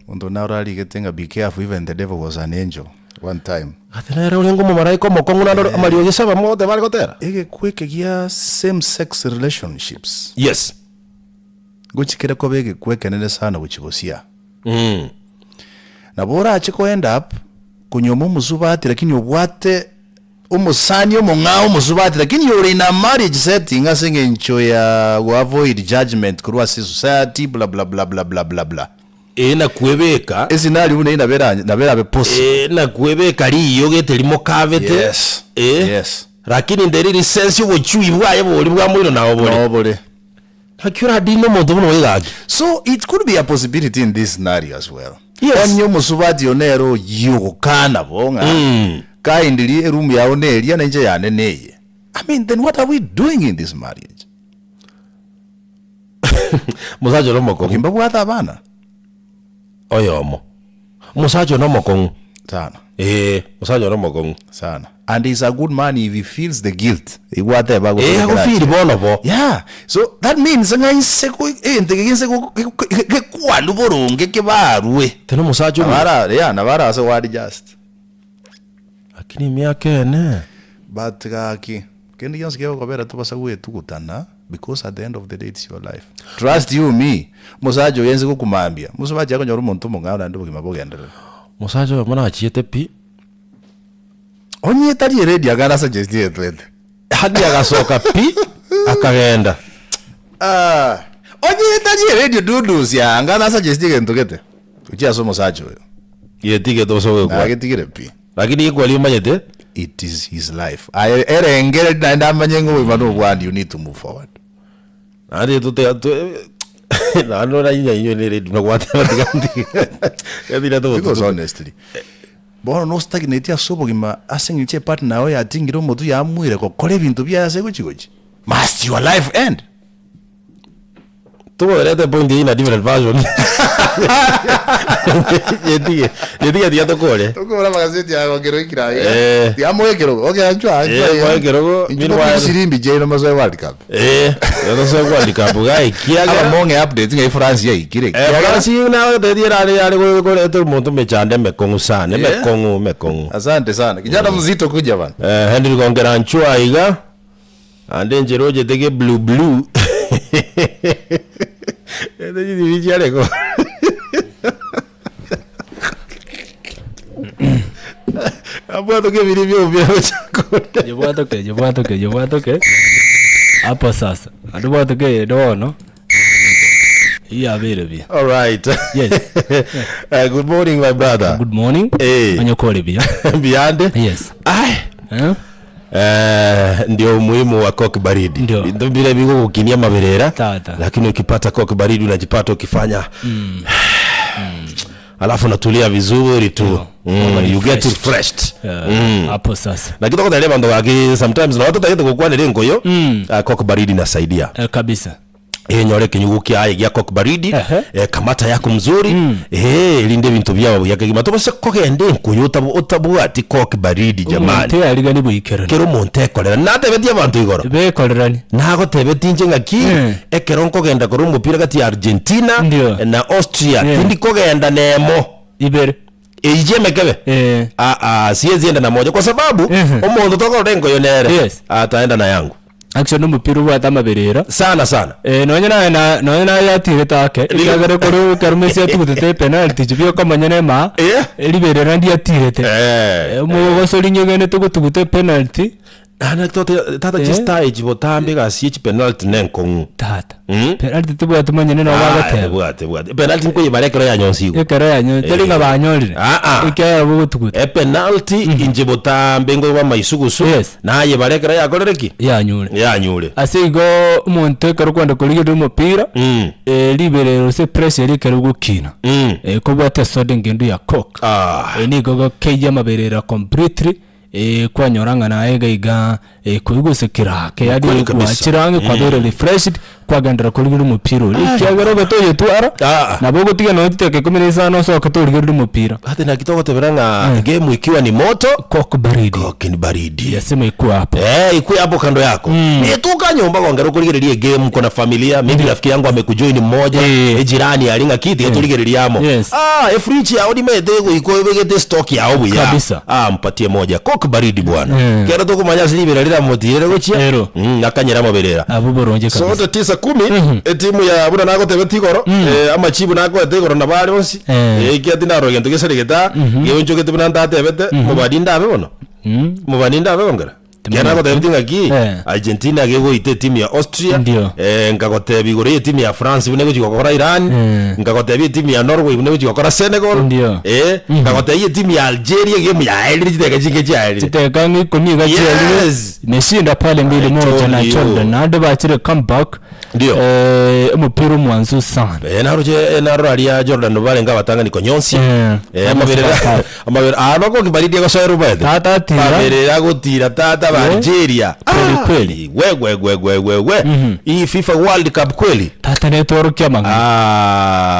Omonto naro arigete ng'a be careful even the devil was an angel one time. Gati nere orenge omomalaika omokong'u naende ore amariogi saba mogoteba are gotera. Egeku eke gia same sex relationships. Yes. Ngochi kere koba egeku ekenene sana gochia bosia. Nabo orache ko end up konyuoma omosubati lakini obwate Omosani omong'ao omosubati lakini ore in a marriage setting ase eng'encho ya go avoid judgement korwa ase society bla bla bla bla bla bla bla. Ee nakwebeka. Escenario buna eyio nabo era nabo erabe possible. Ee nakwebeka riiyo gete rimokabete. Yes, Ee. yes. Lakini nderi risensi obochui bwaye bori bwa moino nao bore. Nao bore. Naki oradine omonto buna oyo gaki? So it could be a possibility in this scenario as well. Yes. Onye omosubati oyo nere oyio ogokana bo ng'a kindly eroom yao neria na inche yane neye. I mean then what are we doing in this marriage? Omosacha ore omokong'u. Okay mbabwate abana? Oyomo. Omosacha oyo nomokong'u. Sana. Ee, omosacha oyo nomokong'u. Sana. And he's a good man if he feels the guilt. Igo ateba gose Ee, ekero agofeel achire. bono bo. Yeah. So that means ng'a inse go egento eke geinse go gekwanwe boronge kebarwe. Tena omosacha omuya. Nabo ara yeah, nabo arase go adjust. Lakini emiaka ene. But gaki, kende gionsi kegokobera tobasa goetugutana because at the end of the day it's your life. Trust you me, omosacha oyo ense gokumambia, mosabachi akonyora omonto omong'ao naende obogima bogenderere. Omosacha oyomo nachiete pi. Onye tari eredi akana suggest etwete. Hadi agasoka pi akagenda. Ah, onye tari eredio dudusia anga na suggest egento gete. Gochia ase omosacha oyo. Getige tose gokwa. Nagetigire pi. Lakini ekweri omanyete. It is his life. Aye erengere naende amanye ng'a obogima nobwande you need to move forward. Naende tote naende orainya inywe ne eredio na gwateba tiga ntige. Because honestly, Bono nostagnate ase obogima ase eng'encho epartner yao yatingire omotwe yamuire gokora ebinto biaye ase gochi gochi. Must your life end? Togoerete point eyio in a different version. Yetige, yetige tiga tokore. Tokore amagazeti aya gokero ekira aiga. Eh. Tiga moe ekerogo. Okay, anchwa, anchwa. Eh, moe ekerogo, Inchuo meanwhile- sirimbi chiaino mosoe World Cup. Eh, tosoe World Cup iga ekiagera. Aba mong'e updates ng'a France yaikire. Eh, France nagotebi erare yare koreta omonto emechando emekong'u sana, Yeah. emekong'u emekong'u. Asante sana. Kijana mzito kuja bana. Eh, Henry Gongera nchwa iga, naende enchera ochete ge blue blue, ete chitibi chiare ko abwatoke ebiri bia omopira gocha kore. Jebwatoke, jebwatoke, jebwatoke. Hapo sasa. Ande bwatoke ere bono. Yabeire buya. All right. Yes. Uh, good morning my brother. Good morning. Eh. Onye kore buya. Mbiyande. Yes. Ai. Eh? Eh, ndio umuhimu wa Coke baridi. Ndio. Ndio vile viko kukinia maberera. Tata. Lakini ukipata Coke baridi unajipata ukifanya alafu unatulia vizuri tu. Mm, you get refreshed. Eh, Hapo sasa. Na kitu kotele bantu gaki sometimes na watu tagete gokwanera enkoyo. Mm. Uh, Coke baridi inasaidia. Eh, kabisa. Enyore ekenyugu kiaye gia Coke baridi Ehe. eh, kamata yako mzuri mm. eh, erinde ebinto biao buya kegima tobase kogenda enkuyu otabu- otabwati Coke baridi jamani Omonto yarigani boikerani. kero omonto ekorera natebetie abanto igoro Bekorerani. nagotebetie inche ng'aki Eh. ekero nkogenda korwa omopira gati ya Argentina Ndio. na Austria Eh. tindi kogenda nemo Ibere. eyio emekebe Eh. Ah, ah, siezi enda na moja kwa sababu Ehe. omonto tokorora enkoyo nere Yes. ataenda na yangu Actually nomopira obwate amaberera. sana sana Eh, nonye naye na nonye naye yatigete ake ekiagera ekero ekero Messi atugutete epenalty chibi okomanya nema Yeah. riberera ndiatigete Eh. Eh, omogosori nyegenete gotuguta epenalty Naende tote tata Eh. chistar echi botambe egasi ye chipenalty nenkong'u tata Mm. penalty tebwati monyene nabo Ah, bagoteba tebwati tebwati epenalty nkoyebara ekero yanyonsigwe ekero yanyo teri ng'a Eh. banyorire Ah, ah. ekiagera bogotuguta Epenalty inche botambe nkoiba amaisugusu Yes. nayebara ekero yakorire ki? Yanyure. Yanyure. Ase igo omonto ekero okwenda korigereria omopira, Mm. eh, riberera gose pressure eria ekero egokina, Mm. eh, kobwate esoda engendu ya coke, Ah. eh, nigo egokeyia amaberera completely, eh, kwanyora ng'a naye iga iga, eh, koigwa gose kera ake Kweli yaani kabisa. gwachire ang'e kwabeire refreshed. Kwagenderera korigereria omopira oria, ekiagera obe toyetwara, Ah. nabo ogotiga nonya chidakika ikomi na isano osoke torigereria omopira. Ati naki togotebera ng'a game ikiwa ni moto Coke baridi. coke ni baridi. Yasema ikuwe hapo. Eh, ikuwe hapo kando yako. Mm. Etuka nyomba gongera okorigereria egame uko na familia, maybe rafiki yangu amekujoin mmoja, Eh. ejirani ari ng'aki tiga torigereria amo. Yes. Ah, efridge yao nimete egoika obegete stock yao buya. Kabisa. Ah, mpatie moja. Coke baridi bwana. Eh. Kero tokomanya ase ribera riramotirere gochia. Ero. Mm, akanyera amaberera. Abwo boronge kabisa. Sote tisa kumi, etimu ya buna nagotebeti igoro, eh, amachibu nakoete igoro nabo are onsi. Eh. Eh, ekiagera tindarora gento gesaregete aa, geonchogete buna ntatebete, mobani ndabe bono. Mobani ndabe gongera. Ekiagera nagotebeti ng'aki, Eh. Argentina gegoita etimu ya Austria, Ndio. eh, nkagotebia igoro ya etimu ya France buna egochi gokora Iran, Eh. nkagotebia etimu ya Norway buna egochi gokora Senegal, Ndio. eh, nkagotebia etimu ya Algeria egemu yaerire chidakika chinke chiaerire. Chidakika ng'a ikomi iga chiaerire. Yes. Imeshinda pale mbili I moja told na you. Jordan. Naende bachire comeback. Ndio. Eh, omopira omwansu sana. Eh, naroche eh, narora aria Jordan barenge abatang'ani konyonsia. Eh, Eh, amaberera amaberera ah noko kibaridi agosoera obaete. Tata atira. Maberera agotira tata ba Eh. Algeria. Kweli, Ah, kweli. We we we we we we. Hii FIFA World Cup kweli. Tata networokia amang'ana.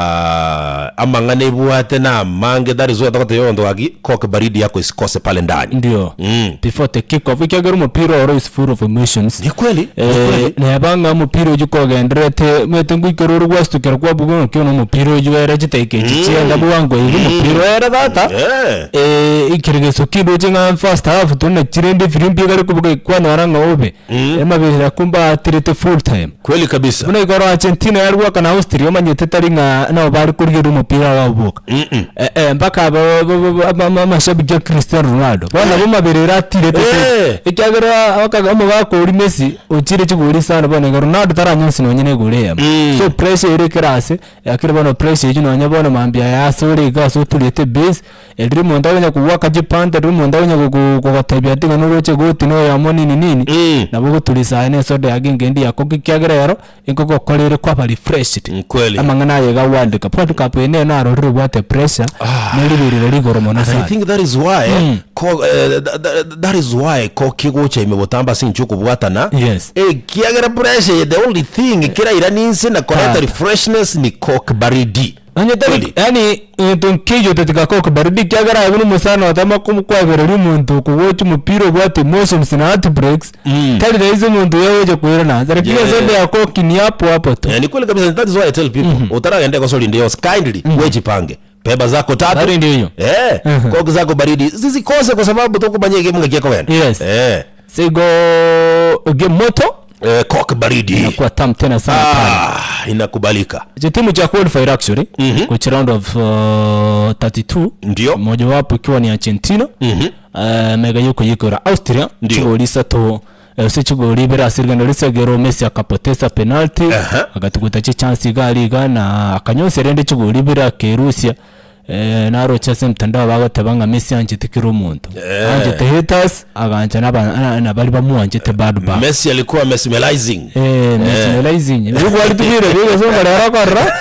Ah, amang'ana ebwate na amange that is why togotebia abanto gaki koke baridi yako isikose pale ndani. Ndio. Mm. Before the kick off ekiagera omopira oro is full of emotions. Ni kweli, ni Eh, kweli. neba ng'a omopira oyio kogendererete omanyete ngoikera ore gwasutukera kwabuga ng'a okio na omopira oyio ere chidakika echi chienda bwango iga omopira ere tata. Eh. Eh, ekeregeso kindoche ng'a first half tuna chirende efirimbi ekare kobuga kwanyora ng'a obe. Emabera kumbatirete full time. Kweli kabisa. Buna igoro Argentina yare goaka na Austria omanyete tari ng'a nabo bare korigereria omopira bagoboka. Eh, eh, mpaka aba- ba- ba- ba- ba- amashabiki a Cristiano Ronaldo. Bono nabo maberera atirete Eh. se. Ekiagera okaga omogaka oria Messi ochire chigori sana bono iga Ronaldo taranyonsi nonye na egori eyemo. So pressure ere ekero ase, lakini bono pressure eywo nonye bono mambia yaye ase ore iga ase oturete base, Riria omonto akonya kogoaka chipante, riria omonto akonya gogo gogotebia ati ng'a noroche goti na oyomo nini nini, Mm. nabo ogoturisa aye na esoda yake engendu yako ekiagera ero, nkogokorere ere kwaba refreshed. Mm, kweli. Amang'ana aye iga World Cup. World Cup eye nere narorire obwate pressure, na riberera rigoro mono And I sana. think that is why ko, eh, tha- tha- that is why koki gocha ime botambe ase inche okobwatana Yes. ekiagera pressure ye the only thing kerairanie inse na koreta Ah. refreshness ni coke baridi Onye tari Kweli. yaani egento nkeiyo totiga kokobaridi ekiagera aye buna omosani otama komo kwabereria omonto okogocha omopira obwate emotions na heartbreaks, tari rahisi omonto oyo agocha koirana anse lakini Yeah. ase ende ya kokinia hapo hapo tu. Eh, ni kweli kabisa that is why I tell people utaragenda gosori ndio kindly wejipange beba zako tatu Baridi ndio hiyo. eh koki zako baridi zisikose kwa sababu tokumanya egemu ng'aki ekogenda Yes. eh Sigo game moto eh, coke baridi inakuwa tamu tena sana pale. ah, inakubalika Je, timu cha qualified actually mm -hmm. round of uh, 32 Ndio. mojawapo ikiwa ni Argentina mm -hmm. uh, mega yuko yikora Austria Ndio. chigoli isato eh, ase chigoli ibere ase rigana risegero Messi akapoteza penalty Aha. agatuguta chichance iga aria iga na akanyonsia rende chigoli ibere akerusia Eh, naroche ase emtandao bagoteba ng'a Messi anchete kera omonto. Eh. Anchete haters, agancha naba na- na baria bamwanchete bad back. Messi alikuwa mesmerizing Eh, mesmerizing. Nigo kwaritumire rigesongo rero okorora.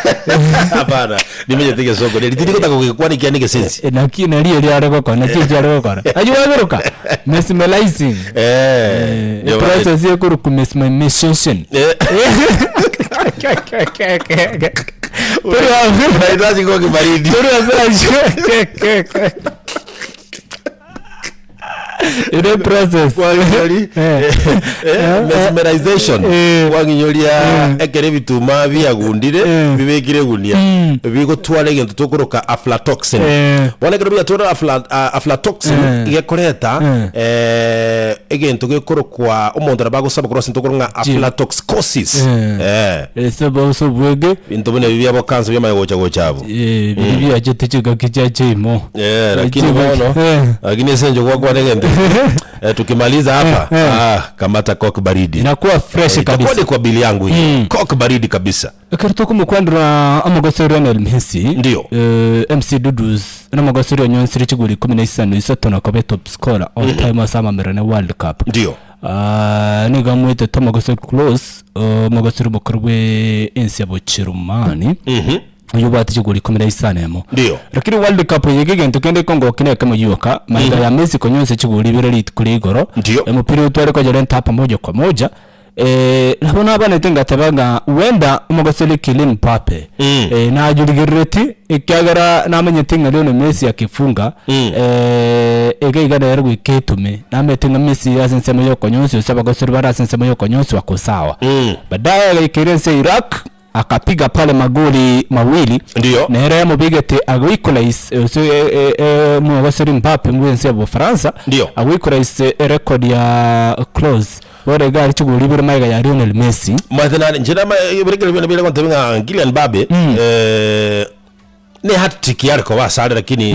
hapana nimenyete gesongo reri tirigotaka gogekwana ekiagera negesensi Eh, naki nari erio are gokora, naki ekio are gokora. Aywo wabiroka, mesmerizing. Eh, Eh, ndio eprocess ekorokwa mesmerization. Eh. Unahitaji kuwa kibaridi. Ere process. Kwang'inyori Eh. eh, mesmerization Eh. kwang'inyoria ekero ebituma biagundire Eh. bibekire egunia bigotwara egento tokoroka aflatoxin Eh. bono ekero biatwara afla, ah, aflatoxin Eh. gekoreta Eh. eh, egento gekorokwa omonto nabo agosaba korwa ase intokoro ng'a aflatoxicosis Eh. eh. Ase oboso obwenge Binto buna ebi biabo kansa biamanya gocha gocha abwo. eh, biria biachete chingaki chia chiaimo. Eh, lakini Chingaki- bono eh. lakini ase inche gwakwana egento eh, tukimaliza hapa Eh, eh. ah, kamata coke baridi Inakuwa fresh Eh, itakuwa kabisa. ni kwa bili yangu hiyo coke baridi kabisa Ekero tokomokwandera omogoso Lionel Messi Ndio. eh, MC Dudus nomogoso oria onyonsire chigori ikomi na isano isato na koba top scorer all time ase amamerano ya World Cup. Ndio. Ah, nigo amoetete omogoso Klose omogoso oria omokoro bwe ense ya Bocherumani oyio obwate chigori ikomi na isano emo. Ndio. Lakini World Cup eye iga egento kende ekongokia na ekemo gioka, magega ya Messi konywa ase chigori ibere rituko ria igoro, Ndio. omopira oyio tware koyorenta pamoja kwa moja. Eh, nabo nabanete ngateba ng'a huenda omogoseri Kylian Mbappe Mm. eh, nayorigerereti ekiagera namanyete ng'a Lionel Messi akifunga Mm. eh, iga iga nere goika etume namanyete ng'a Messi ase ensemo ya okonyonsi gose abagoseri bare ase ensemo ya okonyonsi bako sawa Mm. Baadaye agaikera ense ya Iraq akapiga pale magoli mawili Ndiyo. nere yamobegete agoequalize gose eh, eh, omogoseri Mbappe bwense ya Ufaransa Ndiyo. agoequalize erecord ya Klose bono iga aria chigori ibere magega ya Lionel Messi Maete nare inche nama ebirekererio biane bire gontebia ng'a Kylian Mbappe eh, ne hat-trick yare koba asare lakini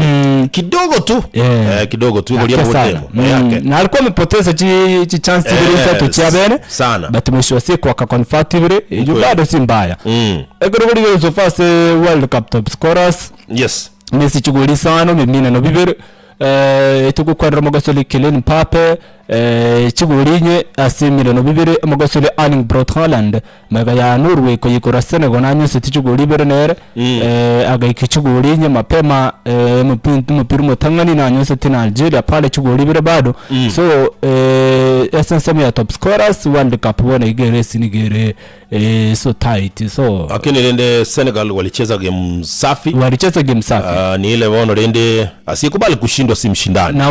kidogo tu Yeah. eh, kidogo tu igoria Ake sana. botemo eh, Mm. ake. Na alikuwa amepoteza chi, chi chance ibere Eh, isato chia bene sana. but mwisho wa siku akaconvert ibere eyo Kweli. bado si mbaya Mm. ekero korigereria so far ase world cup top scorers Yes. Messi chigori isano miminano bibere eh, togokwanera omogosori Kylian Mbappe eh, chigori inye ase emirano bibere omogosori Erling Braut Haaland magega ya Norway koyekora Senegal nanyoseti chigori ibere nere eh, agaika chigori inye mapema eh, omopi- omopira omotang'ani nanyoseti na Algeria pale chigori ibere bado so eh, ase ensemo ya top scorers World Cup bono iga ere ase nigo ere eh, so tight so Lakini rende Senegal walicheza game safi. walicheza game safi Ah, ni ile bono rende asiyekubali kushindwa si mshindani. Na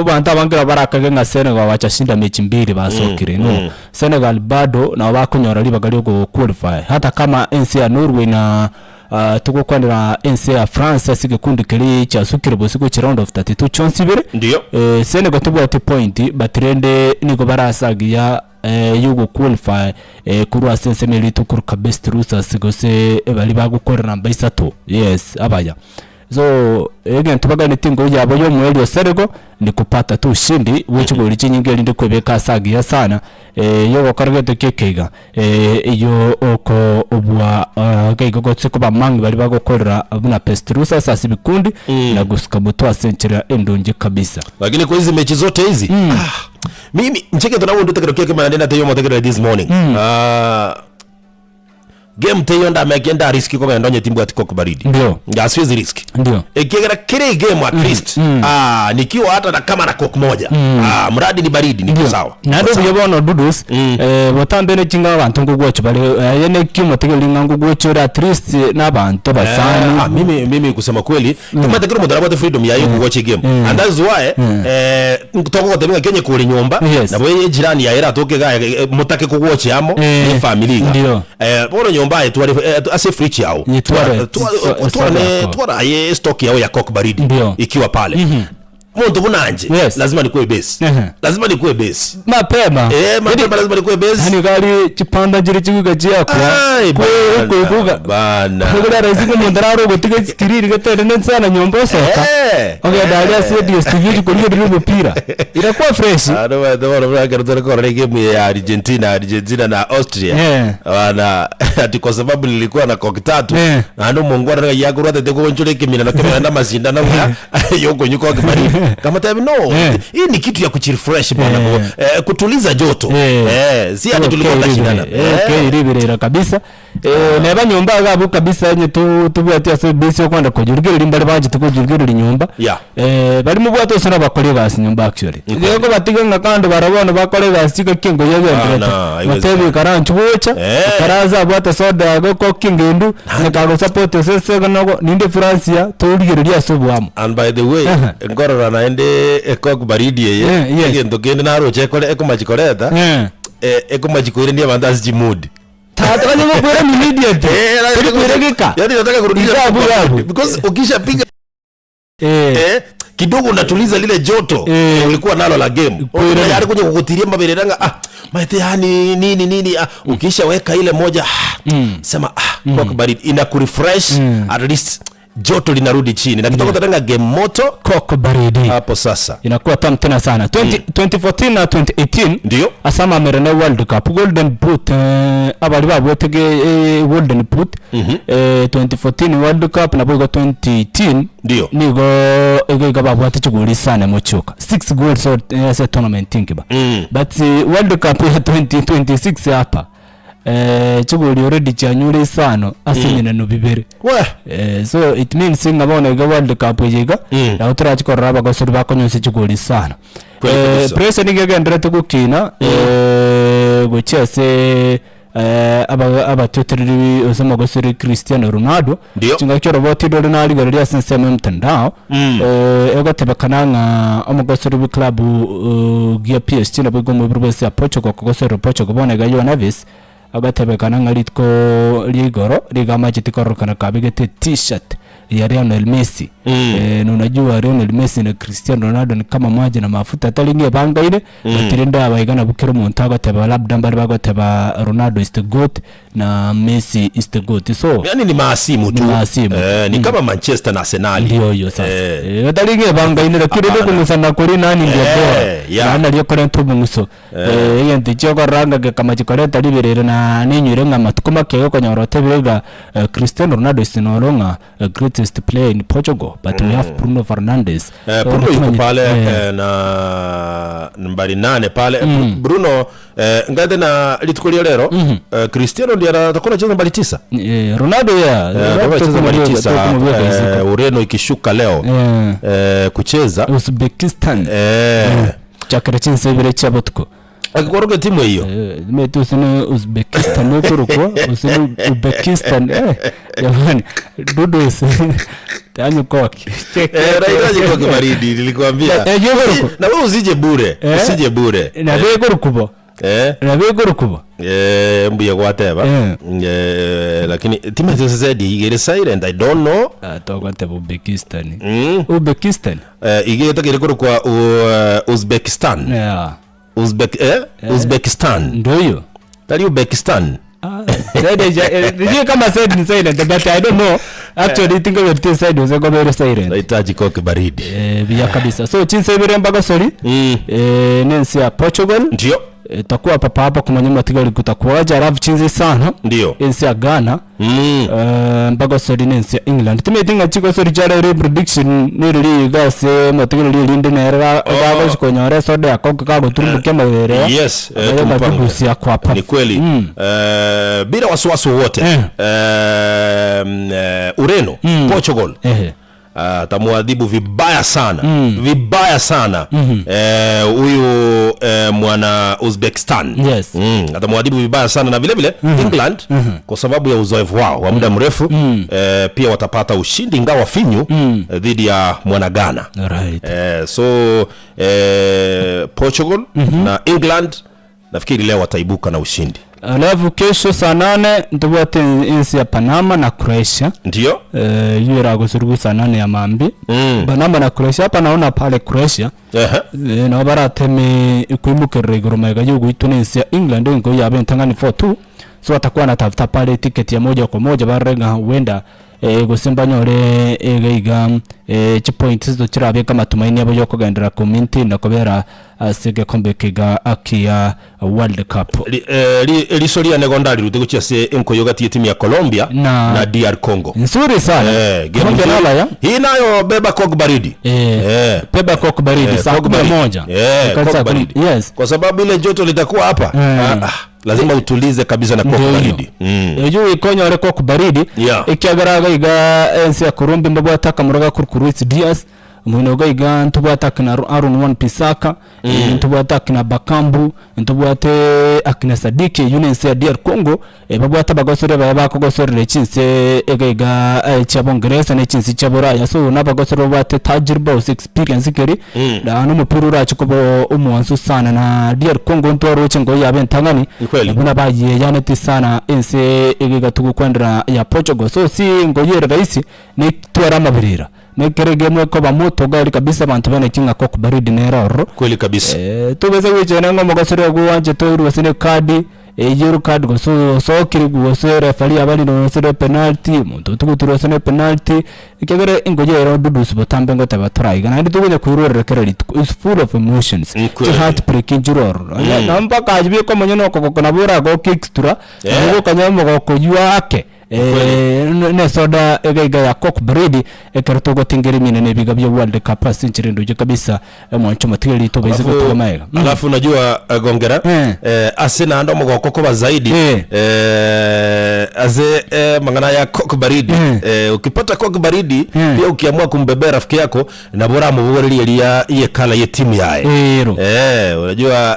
abanto abange nabo barakage ng'a Senegal bachashinda mechi mbiri basokire no Senegal bado nabo bakonyora ribaga ria qualify hata kama ense ya Norway na ah, togokwanera ense ya France ase egekundi keria chiasukire bosio gochia round of 32 chionsi ibere Ndiyo. eh, Senegal tobwati point but rende nigo barasagia eh, yogoqualify eh, korwa ase ensemo eria tokoruka best losers gose baria bagokorera namba isato yes abaya So, egento baganetie engoyo yabo y'omoerio Senegal ni kupata tu ushindi bwe chigori chinyinge erinde kwebeka ase agiya sana eh, yogokora gento kia ekeiga eh, eyio oko obua ah, gaiga gose koba among baria bagokorera buna best losers ase ebikundi na gosuka motwe ase enchera endonge kabisa. Lakini kwa hizi mechi zote hizi ah, mimi ncheke tunawundute kero kieke mana ndina teyo motegerere this morning ah, Game teiyo ndameke nda risk kogenda onye timbwati coke baridi. Ndio. Nga siwezi risk. Ndio. Ekiagera kere game at least. Ah, nikiwa hata na kama na coke moja. Ah, mradi ni baridi niko sawa. Naende Niko obuya sawa. bono Dudus, eh, botambe ne ching'a abanto nkogwochwa bare aye neki omotegereri ng'a nkogwochwa ore at least na abanto Eh, basani ah, mimi mimi kusema kweli mm. kero omonto nabwate freedom yaye yokogocha egame and that's why eh, togogotebia ng'aki onye kore nyomba Yes. nabo ejirani yaye eratoke iga eh, motake kogochia amo Eh, ne efamily iga ndio. Eh, bono nyomba aye tware eh, ase efridge yao Yetware Twara- twara- so- twara soda ne- yako. twara aye stock yao ya coke baridi Ndio. ikiwa pale Monto buna nje Yes. lazima nikuwe base Ehe. lazima nikuwe base mapema eh mapema lazima nikuwe base yani gari chipanda chiri chiguga chiakwa Ai, bana, kuiguga bana. kugura rahisi omonto naro ogotiga esikiriri getenene sana nyomba osoka Eh, ogenda aria ase DStv chikorigereria omopira irakuwa fresh Ano baete bono buna ekero tore korora egame ya Argentina, Argentina na Austria. Eh. Bana ati kwa sababu nilikuwa na coke tatu. Eh. Naende omongwana ng'ai akorwatete kogonchora ekeminano kemena amasindano ng'a yokonywa coke baridi. Nkamotebia no, Eh. hii ni kitu ya kuchirefresh bwana, Eh. eh, kutuliza joto. Eh. Eh, si ati tulikuwa tunashindana. Okay, riberera kabisa Eh, neba nyomba iga abwo kabisa onye to- tobwati ase ebase okwenda koyurigereria mbare banchete koyurigereria nyomba Yeah. Eh, baria mobwate ase nabakore egasi nyomba actually Ni kweli. Igo kobatiga ng'a kando barabwo bono bakore egasi chigaki engoyi Ah, egenderete no, haiwezekani. batebi ikaranchi gocha Eh. ekaraza abwate soda yago ekoki engendu onye kagosupport ase ase nogo ninde Francia torigereria ase oboamo And by the way, Aha. nkorora naende ecoke baridi eye, Eh, yes. egento kende naroche ekore ekomachi koreta, Eh. eh, ekomachi koirania abanto ase chimood. Tata onye gokoirania immediate Eh, tori koiregeka Yaani nataka kurudisha Iga abu abu. because ukishapiga Eh. eh, kidogo unatuliza lile joto Eh. ulikuwa nalo la game Kweli. tayari kuja kukutiria mabere ranga ah maite yani nini nini ah, ukishaweka ile moja ah, sema ah mm. baridi inakurefresh at least joto linarudi chini na kidogo tatanga game moto Coke baridi hapo sasa inakuwa tamu tena sana 20, 2014 na 2018 Ndio. asama amerene world cup golden boot eh, abari babwetege eh, golden boot eh, 2014 world cup nabo igo 2018 Ndio. nigo igo igo babwate chigoli sana mochoka 6 goals so, eh, ase tournament ngiba Mm. but eh, world cup ya 2026 hapa eh, chigoli already chianyure isano ase eminano bibere we Eh, so it means ng'a bono iga world cup eye iga Mm. nabo torachi korora abagosori bakonywa ase chigoli sana Kweli Eh, kabisa. pressure nigo egenderete gokina eh, gochia ase aba abatiotereri gose omogosori Cristiano Ronaldo, Ndio. chingaki oroboti rore narigereria ase ensemo ya mtandao, egotebekana ng'a omogosori bwe club gia PSG naboigo omoibori bw'ense ya Portugal kogosorera Portugal bono iga Joao Neves, Agatebekana ng'a rituko ria igoro riga amacheti kororokana kabegete t-shirt ya Lionel Messi. Eh, na unajua Lionel Messi na Cristiano Ronaldo ni kama maji na mafuta tari ng'a ebangaire but rende aba iga nabwo kera omonto agoteba labda mbare bagoteba Ronaldo is the goat na Messi is the goat so Yani ni maasimu tu. Ni maasimu. Eh, ni kama Manchester na Arsenal. Ndio hiyo sasa. Eh. Eh, tari ng'a ebangaine lakini Hapana. rende kong'usana kori nani ndio Eh, bora. yeah. Naende nario okorenta obong'uso. Egento ekio okorora ng'a gekamachi koreta riberera na ninywire ng'a amatuko make iga okonyora otebire ng'a Cristiano Ronaldo is noro ng'a greatest player in Portugal but we have Bruno Fernandes. Eh, So Bruno yuko tomanyeti pale eh. eh, na nambari nane pale mm. Bruno eh, ngate na rituko ria rero eh, Cristiano ndiye atakuwa anacheza nambari tisa Eh, Ronaldo yeah, Eh, Ronaldo atakuwa anacheza nambari tokumubeka tisa tokumubeka eh, isiko. Ureno ikishuka leo Eh. eh, kucheza Uzbekistan. eh, Chakera chinsa ibere chia botuko. Akikoroga timu hiyo. Eh, nimete use ni Uzbekistan okorokwa use ni Uzbekistan eh jamani dudu use tanyu koki Eh, unahitaji koki baridi nilikwambia. Eh, yogoroko. Na wewe usije bure, Eh? usije bure. na begorukubo Eh? na begorukubo Eh, mbuya gwateba. Eh. Eh, lakini timu hizo zedi igere silent I don't know. togoteba Uzbekistan Mm. Uzbekistan Eh, igere takire korokwa uh, Uzbekistan. yeah Uzbek eh? Uzbekistan. ndio hiyo Tali Uzbekistan. Ah, said eh, sijui kama said ni silent but I don't know actually I think we're said was very silent Nahitaji koki baridi. eh biya kabisa so chinsa ibere mbagosori Mm. eh nensi ya Portugal Ndio. eh, takuwa papa hapa kumanya matigari kutakuwaje alafu chinzi sana Ndio. ensi ya Ghana Mm. eh mbagosori nensi ya England timeti ng'a chigosori chara re prediction niriri gase matigari rindi nera Oh. gagosikonyora esoda yako kagoturumbukia mabere Yes, eh, Ayo tumpange. badugusia kwapa Ni kweli Mm. eh, bila wasiwasi wowote Eh. eh, mm, eh, Ureno Portugal Ehe. atamuadhibu vibaya sana vibaya sana eh, huyu eh, mwana Uzbekistan Yes. mm, atamuadhibu vibaya sana na vile vile England kwa sababu ya uzoefu wao wa muda mrefu eh, pia watapata ushindi ingawa finyu eh, dhidi ya mwana Ghana Alright. eh, so eh, Portugal na England nafikiri leo wataibuka na ushindi Alafu kesho saa nane ntobwate ensi ya Panama na Croatia ndio eh hiyo iragosurwa saa nane ya mambi Mm. Panama na Croatia hapa naona pale Croatia Ehe. eh, nabo barateme ikuimukerera igoro maega yogoitwa na ensi ya England enko yabe entang'ani 4-2 so watakuwa natafuta pale tiketi ya moja kwa moja barore ng'a huenda eh, gose mbanyore iga iga eh, chipoints iso chirabeka matumaini abo yokogenderera kominti na kobera ase egekombe kiga akia World Cup Li- eh, li- riso riane gondarirute gochia ase enkoyo gati ya timu ya Colombia Na- na DR Congo nzuri sana Eh, game Colombia nzuri. nalaya Hii nayo beba kog baridi Eh, Eh. beba kok baridi Eh, saa kog kumi na baridi. moja Eh, Kwa kog saa kumi- baridi. yes kwa sababu ile joto litakuwa hapa Eh. ah, ah, lazima utulize kabisa na kog Ndio hiyo. baridi mm. eyo ikonyore kok baridi Yeah. ekiagera iga ensi ya Colombia mbabwate akamaro ga Luis Diaz omwino iga iga ntobwate akina Aaron Wan Bissaka mm. ntobwate akina Bakambu ntobwate akina Sadiki eyo nensi ya DR Congo eh, babwate abagosori baye bakogosorera chinse iga iga eh, chia Bongereza ne chinse chia Buraya so nabagosori babwate tajriba ose experience keri Mm. na nomopira orache koba omwansu sana na DR Congo ntwaroche ngo yabe entang'ani Ni kweli. buna bayeyanete sana ense egegatugokwendera ya Portugal so si ngoyere rahisi netwara amabirira nekerege mwekoba moto gari kabisa abantu bene kinga kok baridi nera ororo kweli kabisa eh tugeze gwichene ngo mogosore gwanje toirwe sine kadi eyero card gose osokire gose referee abari nosire penalty omonto otugutirwe ase ne penalty ekegere engoye ero dudusi botambe ngoteba toraiga naende togonya koirwerera kera rituko is full of emotions Ni kweli. chi heartbreak nchire ororo na mpaka aji bika omonye na okogoko nabo oragoke extra Yeah. nabo okanya omogoko oywo ake. Eh, nesoda iga iga ya Coke baridi ekero togotingera emine na ebiga bia World Cup ase enchera enduge kabisa omwancho motigereri tobaise gotiga maega. Mm. Alafu unajua eh, Gongera Eh. eh, ase naende omogoko koba zaidi Eh. eh, ase eh, mang'ana ya Coke baridi Eh. eh, ukipata Coke baridi Eh. pia ukiamua kumbebea rafiki yako nabo oramobogorerie eria ye colour ye timu yaye Ero. eh, unajua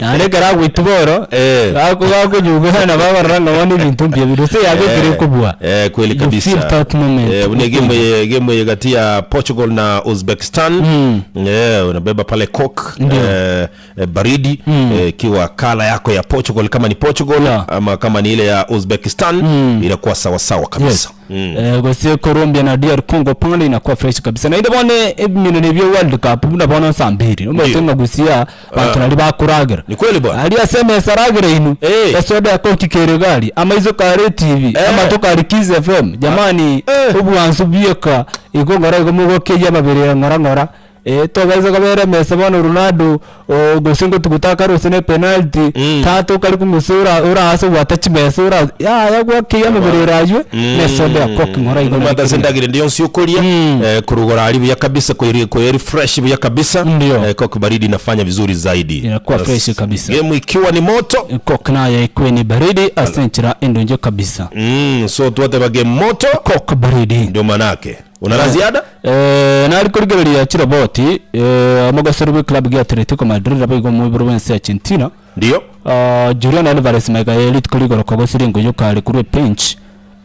Naende ekero agoitwa oro, Eh. gako gakonyuga nabo abarora ng'a bono ebinto mbuya bire gose yagekire Eh, kobua. eh, kweli You kabisa feel that moment. Eh, une game ye game ye kati ya Portugal na Uzbekistan Mm. eh, unabeba pale coke Ndio. eh, eh, baridi eh, ikiwa kala yako ya Portugal kama ni Portugal Yeah. ama kama ni ile ya Uzbekistan inakuwa sawa sawa kabisa Yes. Eh, gose Colombia na DR Congo pale inakuwa fresh kabisa naende bono ebimino nebio World Cup buna bono saa mbiri omanyete ng'a gusia banto nari bakoragera Ni kweli bwana. aria ase emesa aragera inwe Eh. esoda ya Coke kere gari amaiso kare TV Eh. amato kare Kiss FM jamani Eh. obwansu bieka igo ng'ora igo mogokeyia amabere ng'ora ng'ora Eh, tobaisa kobera emesa bono Ronaldo oo gose ngotuguta akare gose ne penalty, Mm. tata okare kong'usa ora ora ase obwate chimesa ora yaya gwakeyia amabere ere aywo, na esoda ya coke ng'ora igo nari Omanyete ase kegima. endagera ende yonsi okoria Mm. eh, korugora aria buya kabisa koiri koeri fresh buya kabisa Ndio. eh, coke baridi inafanya vizuri zaidi Inakuwa Yes. fresh kabisa. Game ikiwa ni moto Coke naye ikuwe ni baridi ase enchera endonge kabisa. mm, so twateba game moto Coke baridi. ndio manake una la ziada Eh, nari korigereria chiroboti eh, omogosori bw'eclub gia Atletico Madrid abo igo omoiboro bw'ense ya Argentina ndio Ah, Julian Alvarez maega ye rituko rigoroka gosira engoyo kare korwa ebench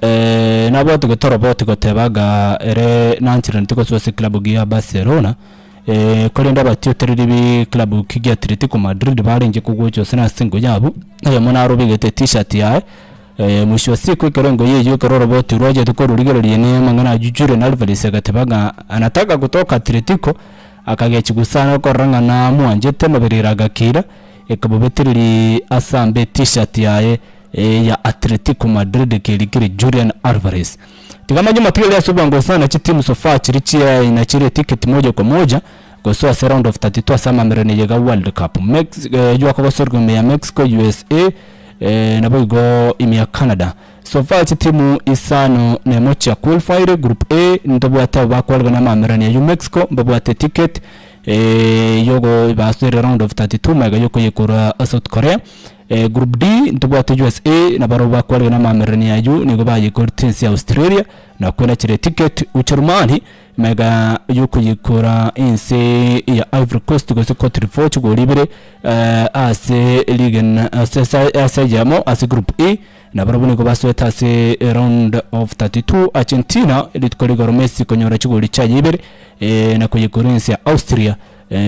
eh, nabwate gotoroboti goteba ng'a ere nancheranete gosoa ase eclub gia Barcelona eh, korende abatiotereri be eclub ki gia Atletico Madrid barenge kogocha ase nase engoyo abwo, oyomo naro obegete etishati yaye Mwisho wa siku ekero engoyi eyio ekero oroboti rwachete kororigereria ne amang'ana ayio Julian Alvarez agateba ng'a anataka kutoka Atletico, akagechigwa sana okorora ng'a namwanchete amaberero agakira, ekamobetereria asambe etishati yaye ya Atletico Madrid ekerikire Julian Alvarez. Tiga amanye amatiga aria ase obwango sana chitimu so far chiria chia nachire eticket moja kwa moja gosoa ase round of 32 ase amamererano eye iga World Cup. Mex eywo akogosorigwa ime ya Mexico, USA, Naboigo ime ya Canada. So far chitimu isano nemo chia qualified group A ntobwate abo bakwarigwa na amamererano ayio Mexico mbabwate ticket yogo basoire round of 32 magega yokoyekora South Korea. Group D ntobwate USA nabarobwo bakwarigwa na amamererano ayio nigo bayekorete ense ya Australia na kwenachera ticket Ucherumani Magega y'okoyekora ense ya Ivory Coast gose Cote d'Ivoire chigori ibere ase rigena ase ase eyemo ase group E nabarabwo nigo basoete ase round of 32 Argentina rituko rigoro Messi konyora chigori chiaye ibere na koyekora ense ya Austria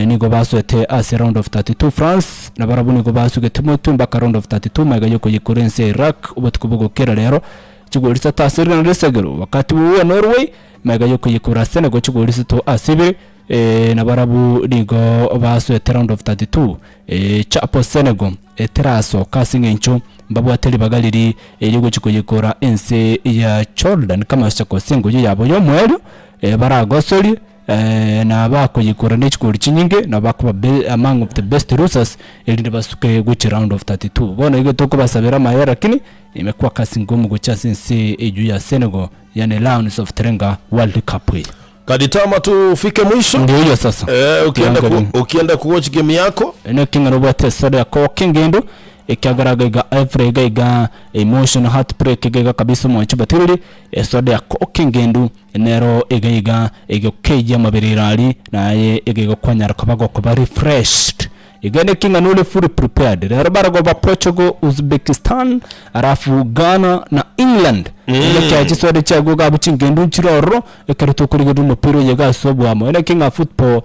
nigo basoete ase round of 32 France nabarabwo nigo basugete motwe mpaka round of 32 magega y'okoyekora ense ya Iraq obotuko bogokera rero chigori isato ase rigena risegero wakati huo Norway Magega y'okoyekora Senegal chigori isato ase ibere, nabarabwo nigo basoete round of 32. Chapo Senegal eterasoka ase eng'encho mbabwate ribaga riria riogochia koyekora ense ya Jordan kamasocha gose engoyo yabo y'omoerio baragosorie na bakoyekora ne chigori chinyinge nabo bakoba among of the best losers erinde basuke gochia round of 32. Bono igo tokobasabera amaya lakini imekuwa kazi ngumu gochia ase ense eyio ya Senegal. Yani Lions of Teranga World Cup eye. Kaditama tufike mwisho. Ndio hiyo sasa. Eh, ukienda ku, Tiangaria. ukienda kuwatch game yako Ene king'ana obwate esoda ya koka engendo ekiagera iga iga every iga iga emotion heartbreak iga iga kabisa omwanchi batiriri esoda ya koka engendo nero iga iga egokeyia amabere aria naye iga iga kwanyara koba gokoba refreshed Iga neki ng'a nore fully prepared. Rero barabwo ba Portugal, Uzbekistan, alafu Ghana na England. Ene kia chiswada chiago iga abwo chingendo nchire ororo, ekero tokorigereria omopira oyo iga ase oboamo. Ene ki ng'a football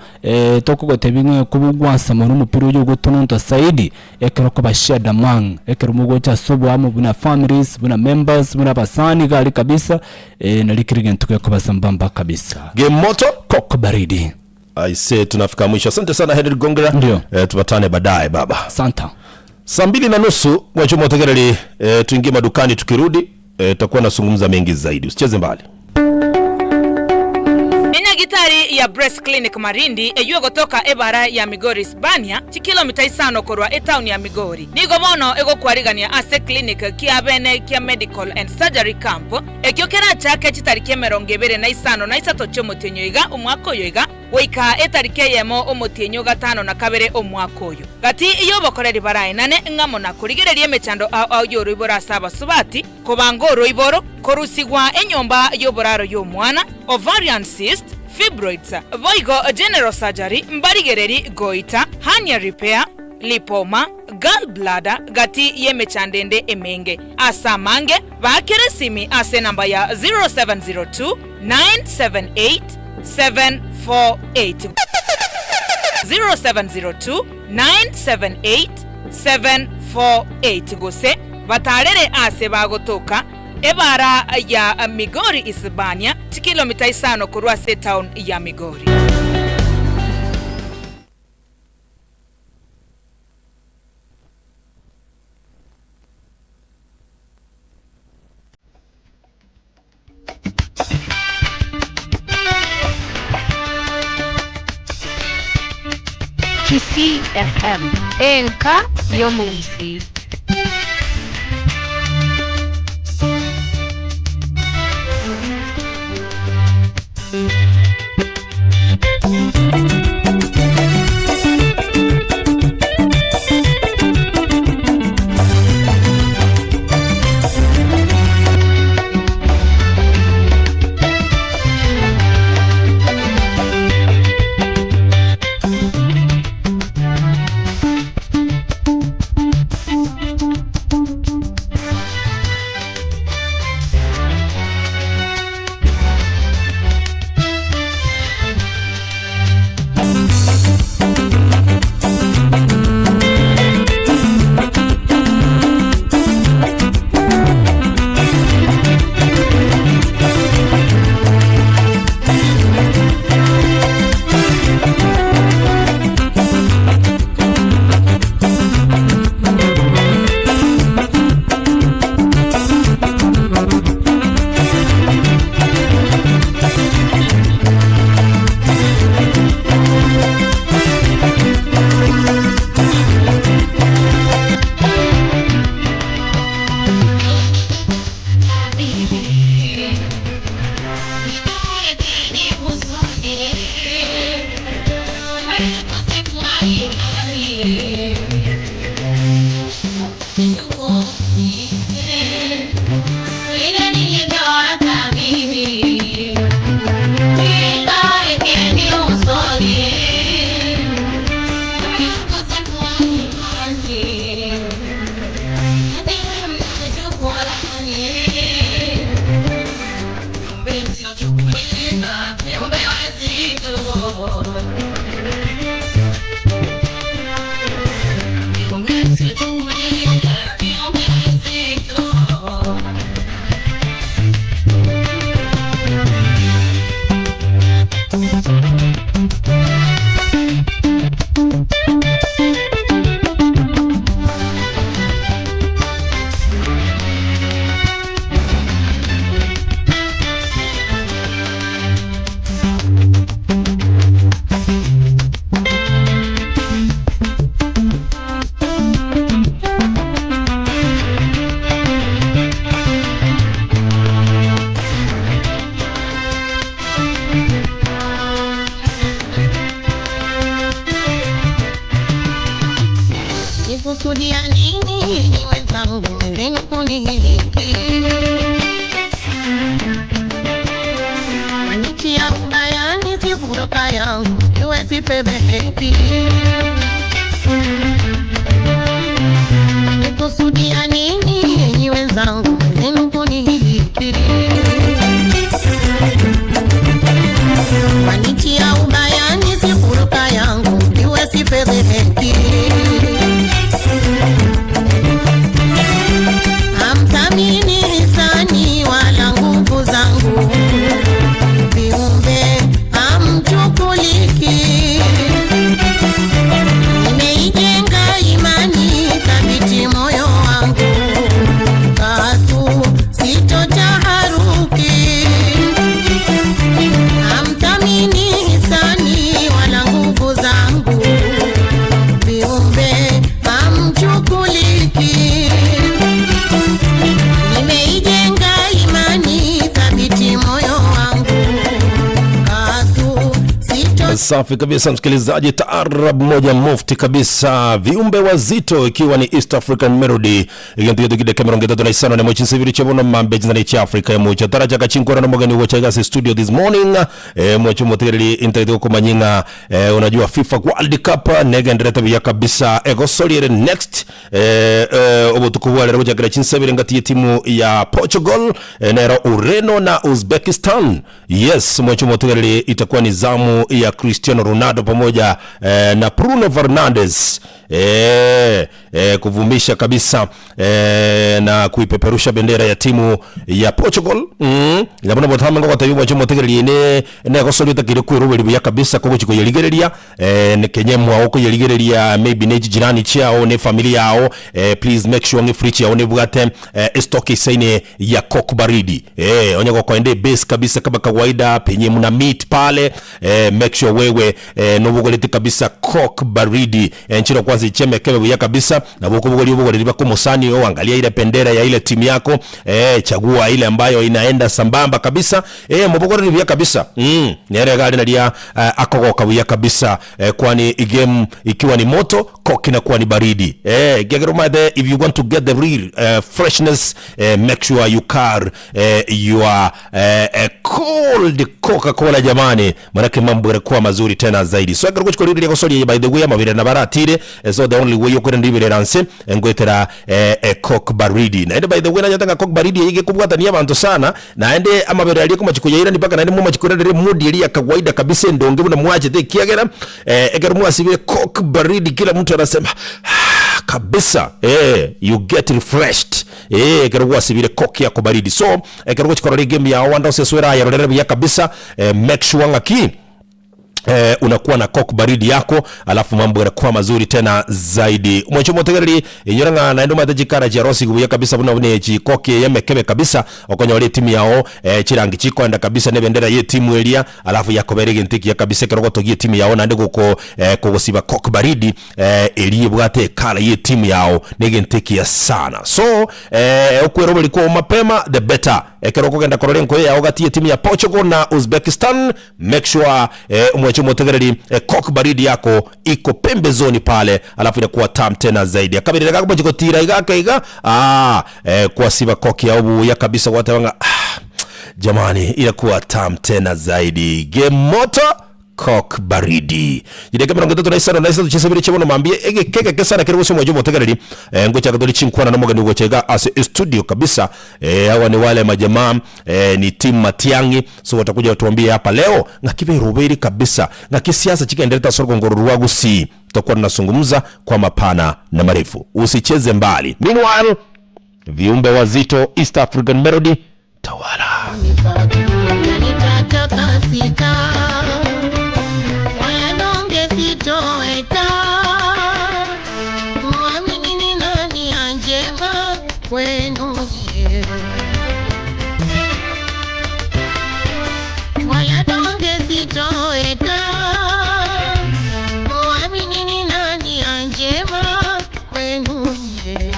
tokogotebia ng'a okobogwansa mono omopira oyo ogotononta zaidi, ekero okoba shared among, ekero mogocha ase oboamo buna families, buna members, buna abasani iga aria kabisa, nario kera egento gekoba sambamba kabisa. Game moto. Coke baridi. Aisee, tunafika mwisho. Asante sana Henry Gongera. Ndio. Eh, tupatane baadaye baba. Santa. Saa mbili na nusu mwacho motegereri, eh, tuingie madukani tukirudi eh, tutakuwa nazungumza mengi zaidi. Usicheze mbali. Enyagitari. Enyagitari ya Breast Clinic Malindi eyio egotoka ebara ya Migori Isibania, chikilomita isano korwa etaoni ya Migori, nigo bono egokwarigania ase eclinic kiabene kia Medical and Surgery Camp, ekio kerachake chitariki 25 na isato chi'omotienyi oiga omwaka oyo iga goika etariki eyemo omotienyi o gatano na kabere omwaka oyo. Gati y'obokoreri baraenane ng'amo na korigereria emechando ao ao y'oroiboro ase abasubati, Kobanga oroiboro, korusigwa enyomba y'oboraro y'omwana, ovarian cyst, fibroids, boigo general surgery, mbarigereri goita, hernia repair, lipoma, gall bladder, gati y'emechando ende emenge. Ase amange, baakere esimi ase enamba ya 0702 978 748, 0702 978 748 gose Bataarere aase bagotoka, ebaara ya Migori Isibania, chikilomita isano korwa ase etaoni ya Migori. Kisii FM, enka y'omogusii. Nikusudia nini wenzangu, wenzenu kuniliki Wanitia ubayani, si furaha yangu, iwe sifedheheki. Nikusudia nini enyi wenzangu, wenzenu kuniliki Wanitia ubayani, si furaha yangu, iwe sifedheheki. Hamthamini hisani wala nguvu zangu, viumbe hamchukuliki. Nimeijenga imani thabiti moyo wangu, katu sitotaharuki. Safi kabisa msikilizaji, taarab moja mufti kabisa, viumbe wazito, ikiwa ni East African Melody egento gito 35 na mochi nsibiri chabono mambe chinzana cha Africa ya mocha taracha kachinkora na mogeni wocha gasi studio this morning mochi motegereri internet kumanyinga unajua FIFA World Cup negenderete buya kabisa egosoriere next obotuko bwarero bochakera chinsebere ngati ye timu ya Portugal nero Ureno na Uzbekistan. Yes, mwacho motegereri, itakuwa ni zamu ya Cristiano Ronaldo pamoja na Bruno Fernandes kuvumisha kabisa na kuipeperusha bendera ya timu ya Portugal. Nabona botama ngo gotebi mwacho motegereri ne negosori takire kwiruberi buya kabisa kogochi koyerigereria ne kenye mwao koyerigereria maybe ne jirani chiao ne familia yao please make sure ngi fridge yao ne bwate stock isaine ya Coke baridi onye gokoende base kabisa kama kawaida penye mna meet pale make sure wewe nobugorete kabisa Coke baridi nchiro kwanza icheme kebe buya kabisa na boko bugori bugori bako musani o angalia ile bendera ya ile timu yako chagua ile ambayo inaenda sambamba kabisa mubugori buya kabisa nere gari nalia akogoka buya kabisa kwani game ikiwa ni moto Coke inakuwa ni baridi gegerumade. If you want to get the real freshness, make sure you carry your cold Coca-Cola jamani, manake mambo yanakuwa mazuri tena zaidi. So agaruko chikorire gosoria by the way amabire na baratire so the only way yokwenda ndibire ranse ngwetera Coke baridi. Na ende by the way nanyatanga Coke baridi yige kubwatania abantu sana na ende amabere ali kumachiko yaira ni paka na ende mu machiko rere mudi ya kawaida kabisa ndonge buna mwache te kiagera ekero mwasibire Coke baridi kila mtu anasema "Ah, kabisa you get refreshed ekero gwasibire Coke yako baridi. So ekero gochikorora game yao wanda oseswera yarorere buya kabisa make sure ng'aki unakuwa na Coke baridi yako alafu mambo yanakuwa mazuri tena zaidi. Mwacho motegereri inyora ng'a naende omanyete chikara chia rosi buya kabisa buna bune chikoki yemekebe kabisa okonyora etimu yao chirangi chikoenda kabisa ne bendera ye timu eria alafu yakobera egento ekiya kabisa ekero gotogia etimu yao naende goko kogosiba Coke baridi eri ebwate ekara ye timu yao negento ekiya sana. So okweroberi kwa mapema the better. Ekero okogenda korora enkoyo yao gati ye timu ya Portugal na Uzbekistan, make sure mwacho motegereri Coke baridi yako iko pembezoni pale alafu inakuwa tam tena zaidi. Akabirira gakomo chikotira igaka iga kwasiba Coke yao buya kabisa gwatebanga jamani inakuwa tam tena zaidi. Game moto, Coke baridi. Jideka 35 na 3 chisebiri chibono mambie ege keke kesana kiri gose mwajo motegereri ngocha kadoli chinkwana na mogani gochega ase studio kabisa. Hawa ni wale majamaa ni team Matiang'i, so watakuja watuambie hapa leo ng'akiberuberi kabisa ng'akisiasa chikaendeleta sorgongoro rwagusi. Tutakuwa tunazungumza kwa mapana na marefu, usicheze mbali. Meanwhile, viumbe wazito East African Melody tawala. Nitatakasika, wayadonge sitoweka, muamini ni nani njema kwenu nyie. Wayadonge sitoweka, muamini ni nani njema kwenu nyie.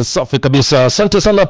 Safi kabisa, asante sana.